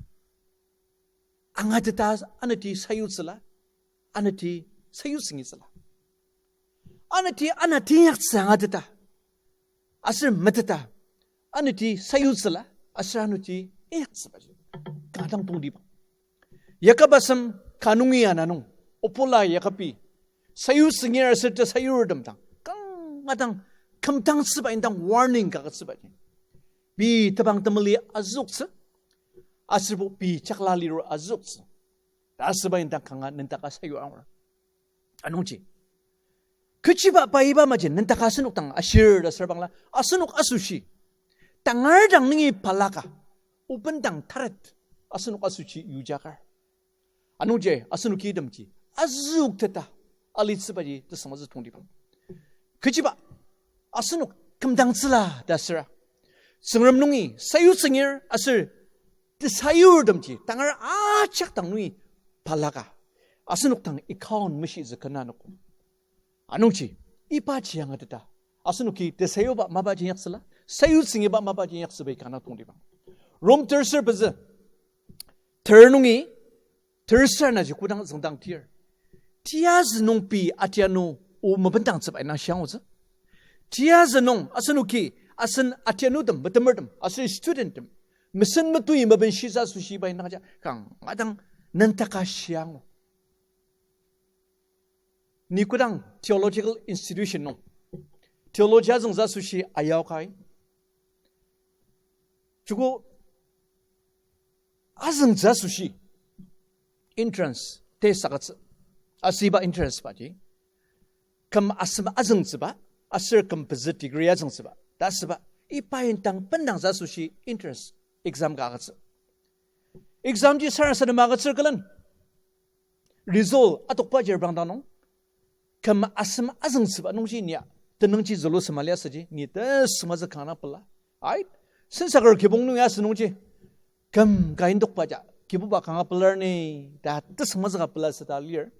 angateta, anati sayutsüla, anati sayutsü ngitsüla. Anati ana teinyaktsü angateta, aser meteta, anati sayutsüla, aser anati inyaktsüba. Kanga dang tongtibang. Yakob asem ka nungi ana nung, opola Yakobi sayutsü ngir aser tesayurtem dang kanga dang kümdangtsüba indang warning kaketsibaji. Pei tebang temeli azüoktsü, aserbo pei chakla liro azüoktsü ta asüba indang kanga nendaka sayu angur. Anungji, kechiba pa iba maji nendaka asenok dang ashir ta asür bangla, asenok asoshi tangar dang nungi balaka, obendang taret asenok asoshi yujakar. Anungji asenoki itemji azüokteta alitsübaji tesüngmazü tongtibang. Kechiba asenok kümdangtsüla ta asüra, Tsüngrem nungi sayutsü ngir aser tesayurtemji tangar ajak dang nungi balaka, asenok dang account meshitsü kena noko. Anungji, ibaji angateta asenoki tesayuba mapaji inyaktsüla, sayutsü ngiba mapaji inyaktsüba kanga tongtibang. Rom tersür pezü ter nungi tersür naji kodang züngdang tir, tiyazü nung pei atianu o mebendangtsüba indang shiangutsü. Tiyazü nung asenoki asen atianutem, metemertem aser studenttem mesen metui mebenshiza asoshiba indang ja kanga dang nendaka shiangu. Ni kodang theological institution nung theology azüngtsü asoshi ayaokai, joko azüngtsü asoshi entrance test agütsü. Asüba entrance baji küm asem azüngtsüba aser küm pezü degree azüngtsüba ta asüba, iba indang bendangtsü asoshi entrance exam ka agütsü. Exam ji sarasadema agütsür külen, result atokba jir bangdang nung, küm asem azüngtsüba nungji nia tenüngji zülusema liasüji ni tesüngmazü kanga pela. Ai, sensaker kibong nung ya asü nungji, küm ka indokba ja Kibuba kanga pelar ni ta tesüngmazü ka pela süta lir.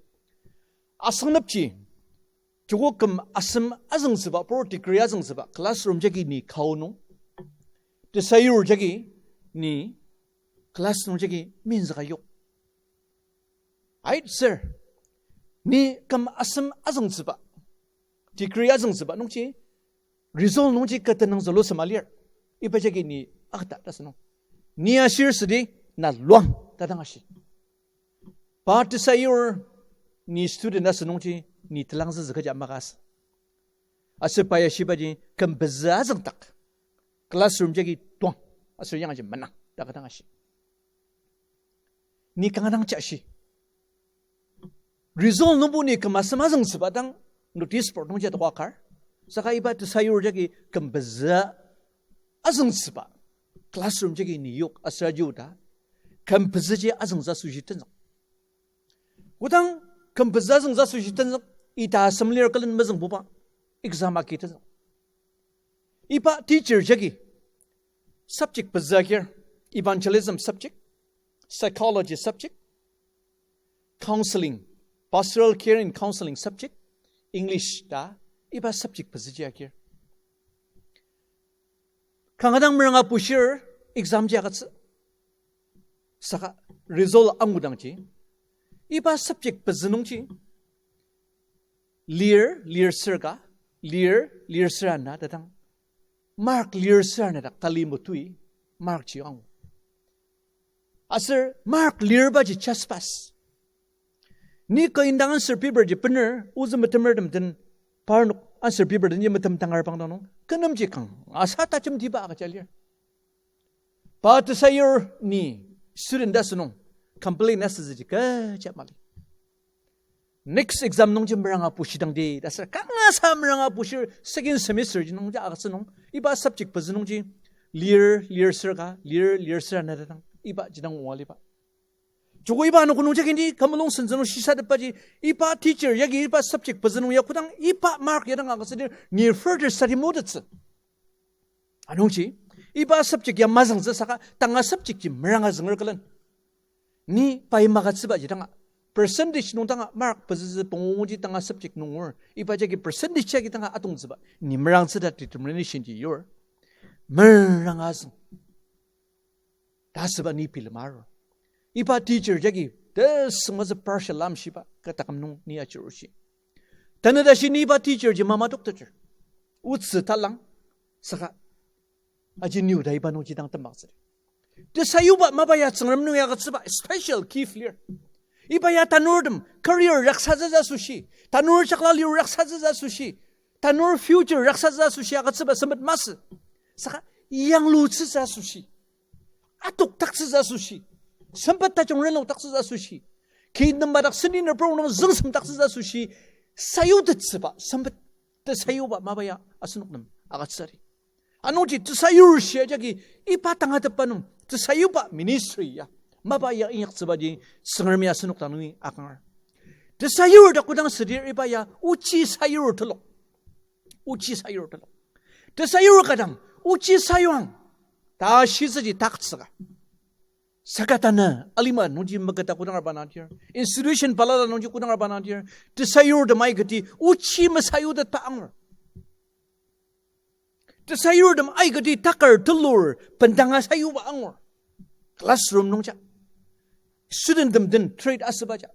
Asüngnepji, joko küm asem azüngtsüba, pro degree azüngtsüba classroom jagi ni kao nung, tesayur jagi ni class nung jagi menzüka yok. Ai sir, ni küm asem azüngtsüba, degree azüngtsüba nungji, result nungji kü tenüng zülusema lir, iba jagi ni akta ta sünung. Ni ashir südi na luang ta dang ashi. Pa tesayur, ni student asü nungji, ni telangzüzü kecha makasü. Aser pa ya shibaji küm pezü azüngdak. Classroom jagi tuang. Aser yangji menang. Dak dang ashi. Ni kanga dang jashi. Result nungbo ni küm asem azüngtsüba dang notice board nungji atokar. Saka iba tesayur jagi küm pezü azüngtsüba. Classroom jagi ni yok aser aji oda. Küm pezüji azüngtsü asoshi tenzük. Kodang küm pezü azüngtsü asoshi tenzük, ita assembly lir külen mezüngbuba, exam agi tenzük. Iba teacher jagi subject pezü agir, evangelism subject, psychology subject, counseling, pastoral care and counseling subject, English ta, iba subject pezüji agir. Kanga dang meranga pushir exam ji agütsü. Saka result angudangji, iba subject pezü nungji, lir, lir sür ka, lir, lir sür ana ta dang, mark lir sür ana dak tali metui, mark ji angu. Aser mark lirbaji just pass. Ni ka indang answer paper ji bener, ozü metemertem den, parnok answer paper den ji metem tangar bangdang nung, kü nemji kanga sa tajemtiba agüja lir. Pa tesayur ni student asünung, complain asütsüji kecha mali. Next exam nungji meranga pushidangdi ta sür, kanga sa meranga pushir second semester ji nungji agütsü nung, iba subject pezü nungji, lir, lir sür ka, lir, lir sür ana ta dang, iba ji dang oa liba. Joko iba anogo nungji agini, kü mulung sentsü nung shisatetbaji, iba teacher yagi iba subject pezü nung ya kodang iba mark ya dang agütsü lir, ni further study motettsü. Anungji, iba subject ya mazüngtsü saka, tanga subject ji meranga zünger külen, ni pai magütsübaji danga, percentage nung danga mark pezütsü pungu ji tanga subject nung ngur, iba jagi percentage jagi danga atongtsüba, ni merangtsü ta determination ji yur. Meranga züng. Ta asüba ni bilem arur. Iba teacher jagi tesüngmazü partial lamshiba kü taküm nung ni achirushi. Tanü tashi ni iba teacher ji mama doctor, otsü talang, saka aji ni oda iba nungji dang temaktsü. Tesayuba mapa ya Tsüngrem nung ya agütsüba special gift lir. Iba ya tanurtem career raksatsütsü asoshi, tanur jakla liu raksatsütsü asoshi, tanur future raksatsütsü asoshi agütsüba sempet masü. Saka yanglutsütsü asoshi, atokdaktsütsü asoshi, sempet tajung renokdaktsütsü asoshi, kü nem madak seni nübur nung züngsemdaktsütsü asoshi, sayutettsüba sempet tesayuba mapa ya asenok nem agütsüdi. Anungji tesayur shia jagi iba tangatetba nung tesayuba ministry ya mapa ya inyaktsübaji Tsüngremi asenok dang nungi akanger. Tesayur ta kodang südir iba ya ochi sayur telok. Ochi sayur telok. Tesayur ka dang ochi sayuang ta shitsüji taktsüka. Saka tanü alima nungji meketa kodang arba nangdir, institution balala nungji kodang arba nangdir, tesayurtem aikati ochi mesayutetba angur. Tesayurtem aikati takar telur bendanga sayuba angur. Classroom nungja studenttem den treat asübaja,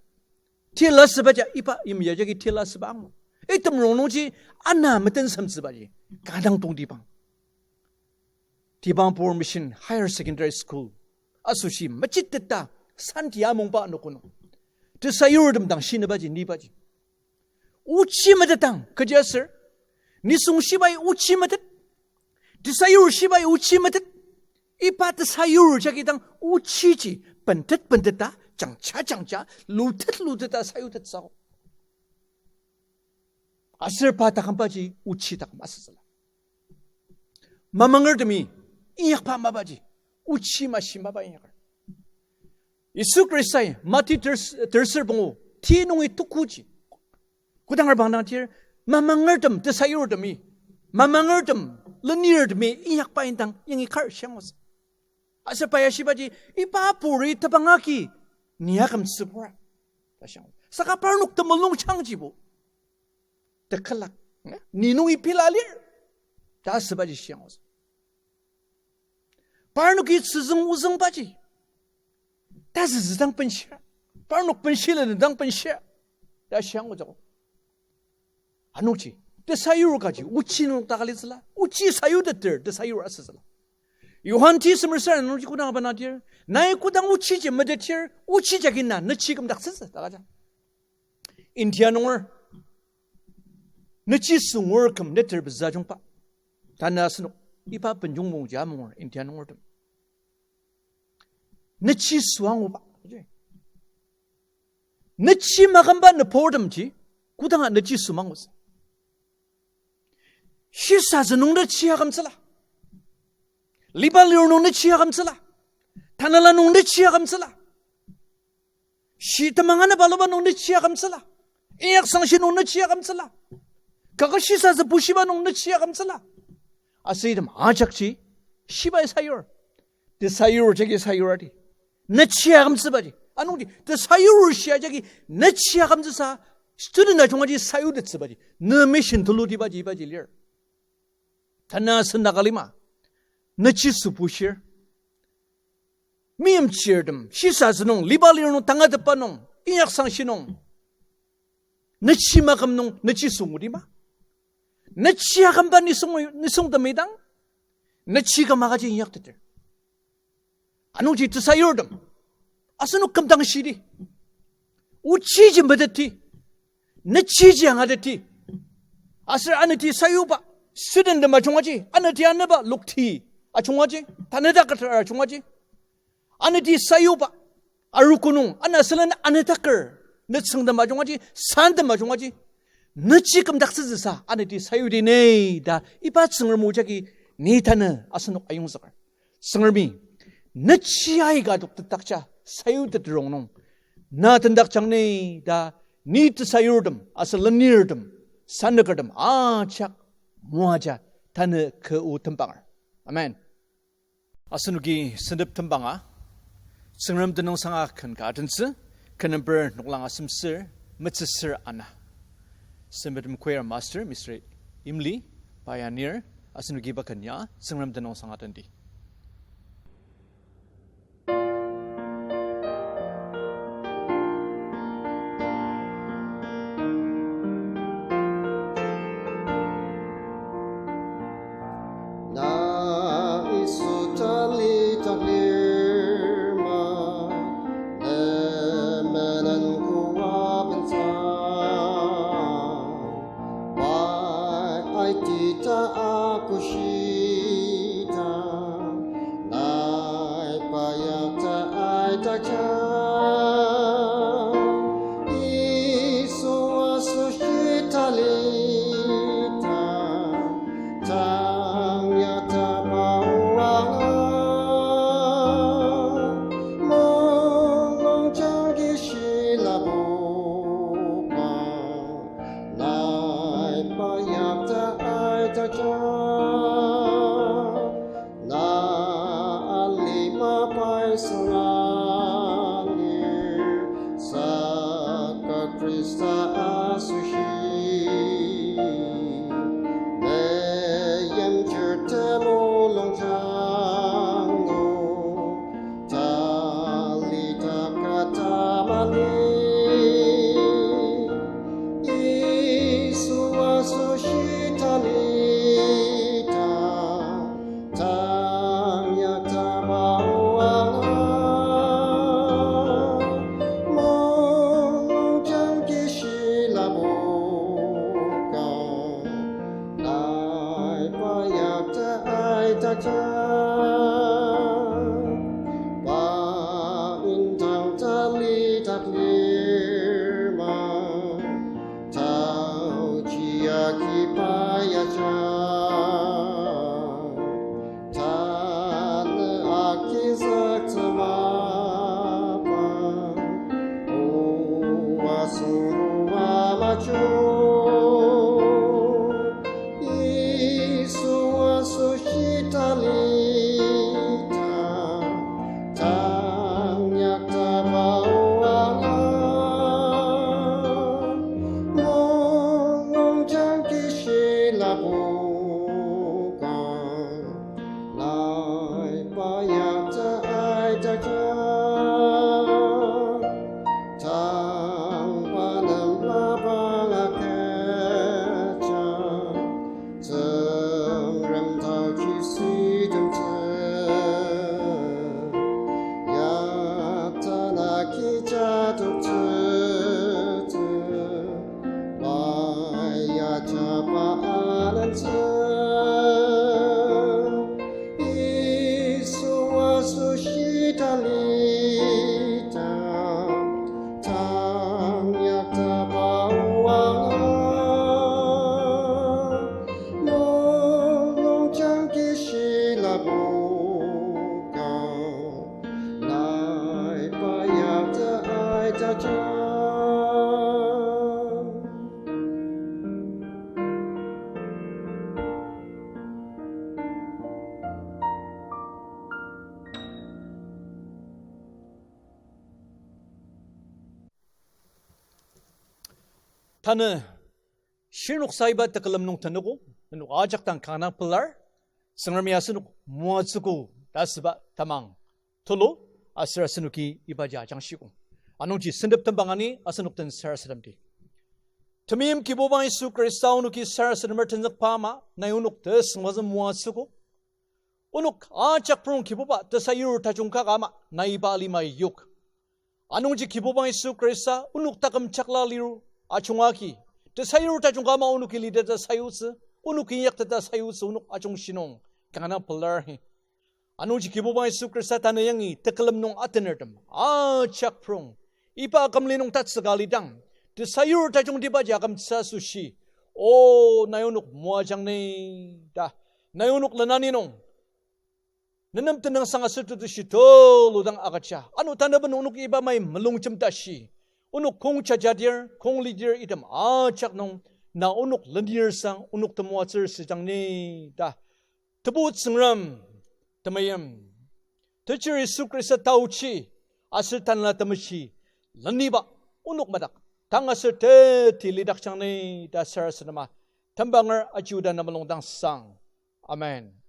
tila asübaja, iba yimya jagi tila asüba angur. Item rongnungji ana metensemtsübaji kadang tongtibang. Dibang Pur Mission Higher Secondary School asoshi mechiteta santi amungba anogo nung tesayurtem dang shinibaji nibaji ochi metetang kechi aser, nisung shibai ochi metet, tesayur shibai ochi metet, iba tesayur jagi dang ochiji bentet benteta, jangja jangja, lutet luteta sayutettsü. Aser pa takümbaji ochi taküm asütsüla. Mamangertemi inyakba mapaji, ochi mashi mapa inyaker. Yisu Khristai Mati ter-, terser pungu ti nungi tukuji kodang arbang dang tir, mamangertem tesayurtemi, mamangertem lenirtemi inyakba indang yangi kar shiangotsü. Aser pa ya shibaji, iba puri tebang agi ni akümtsübura ta shiang. Saka parnok temulung changjibo tekülak, ni nungi pela lir ta asübaji shiangotsü. Parnoki tsüzüng ozüngbaji tazüzü dang benshir, parnok benshila dang benshir ta shiangotsü. Anungji tesayur kaji ochi nung takalitsüla, ochi sayuteter tesayur asütsüla. Johan ti semer sür nungji kodang abanadir, nai kodang ochiji metetir, ochi jagi na nechi kümdaktsütsü ta agüjang. India nunger nechi süngur küm neter pezü ajungba. Tanü asenok iba benjong mungji amungur India nungertem. Nechi sü anguba. Nechi makümba nüburtemji kodanga nechi sü mangutsü. Shisatsü nung nechi akümtsüla. Liba lir nung nechi akümtsüla. Tanela nung nechi akümtsüla. Shi temang anaba luba nung nechi akümtsüla. Inyaksangshi nung nechi akümtsüla. Kaka shisatsü bushiba nung nechi akümtsüla. Aser item ajakji shibai sayur. Tesayur jagi sayuradi. Nechi akümtsübaji. Anungji tesayur shia jagi nechi akümtsüsa student ajungaji sayutettsübaji. Ne mission tulutibaji ibaji lir. Tanü asen Naga lima nechi sü bushir. Meimchirtem, shisatsü nung, liba lir nung, tangatetba nung, inyaksangshi nung, nechi maküm nung, nechi sü ngudi ma? Nechi akümba nisung, nisung temidang, nechi küm agüji inyakteter. Anungji tesayurtem, asenok kümdang shidi. Ochiji meteti, nechiji angateti. Aser aneti sayuba, student tem ajungaji, aneti aneba lokti ajungaji, tanü taketer ajungaji. Aneti sayuba, arogo nung, ana sülen anetaker, nütsüngtem ajungaji, santem ajungaji. Nechi kümdaktsütsüsa, aneti sayudi ne ta, iba Tsüngrem o jagi, ni tanü asenok ayongzüker. Tsüngremi, nechi aika adok tetakja, sayuteter rongnung, na tendakjang ne ta, ni tesayurtem, aser lenirtem, sanükertem, ajak, moaja, tanü kü o tembanger. Amen. Asenoki sentep tembanga, Tsüngrem tenüngsanga ken ka atentsü, ken number noklang asem ser, metsüser ana. Sempet choir master, Mister Imli, pioneer, asenoki iba ken ya, Tsüngrem tenüngsanga tenti. Na Yisu tali taklir ma, ne menen koa bentsang. Pai aitita akoshita, nai payakta aitaka. Yisu asoshi talita, tang ya tabawa, mulung jangki shilabo ka, nai payakta aitaka. Na alima pai sanga lir, saka Khrista asoshi. Meyim chirtem mulung jangu, talita kata mali. Yisu asoshi talita, tang ya tabawa, mulung jangki shilabo ka, nai payakta aitaka. Pa indang tali taklir ma, taoji agi payakja. Tanü agizüktsü mapa, o asüngdang majo. Yisu asoshi tali Tanü shirnok saiba tekülem nung tenogo, nenok ajak dang kanga pelar, Tsüngremi asenok moatsüogo ta asüba tamang tulu, aser asenoki ibaji ajangshiko. Anungji sentep tembang ani asenok den sarasademdi. Temeim Kibuba Yisu Khrista, onoki sarasademer tenzükba ama, nai onok tesüngmazü moatsüogo. Onok ajak prong Kibuba tesayur tajung kaka ama, nai iba alima yok. Anungji Kibuba Yisu Khrista, onok taküm jakla liru ajunga agi, tesayur tajung ka ama onoki liteta sayutsü, onoki inyakteta sayutsü onok ajungshi nung kanga pelar. Anungji Kibuba Yisu Khrista, tanü yangi tekülem nung atenertem ajak prong iba akümli nung tatsüka alidang, tesayur tajungtibaji akümtsü asoshi, o, nai onok moajang ni ta, nai onok lenani nung nenem tenüngsang aser tetushi tulu dang agüja. Ano tanaben onok iba mai mulungjem tashi, onok kong jajadir, kong lidir item ajak nung, na onok lenir sang onok temoatsür süjang ni ta, Tebu Tsüngrem, temeim, Techir Yisu Khrista taochi aser Tanela Temeshi leniba onok madak tang aser teti lidakjang ni ta sarasadema tembanger ajiuda na mulung dang sang. Amen.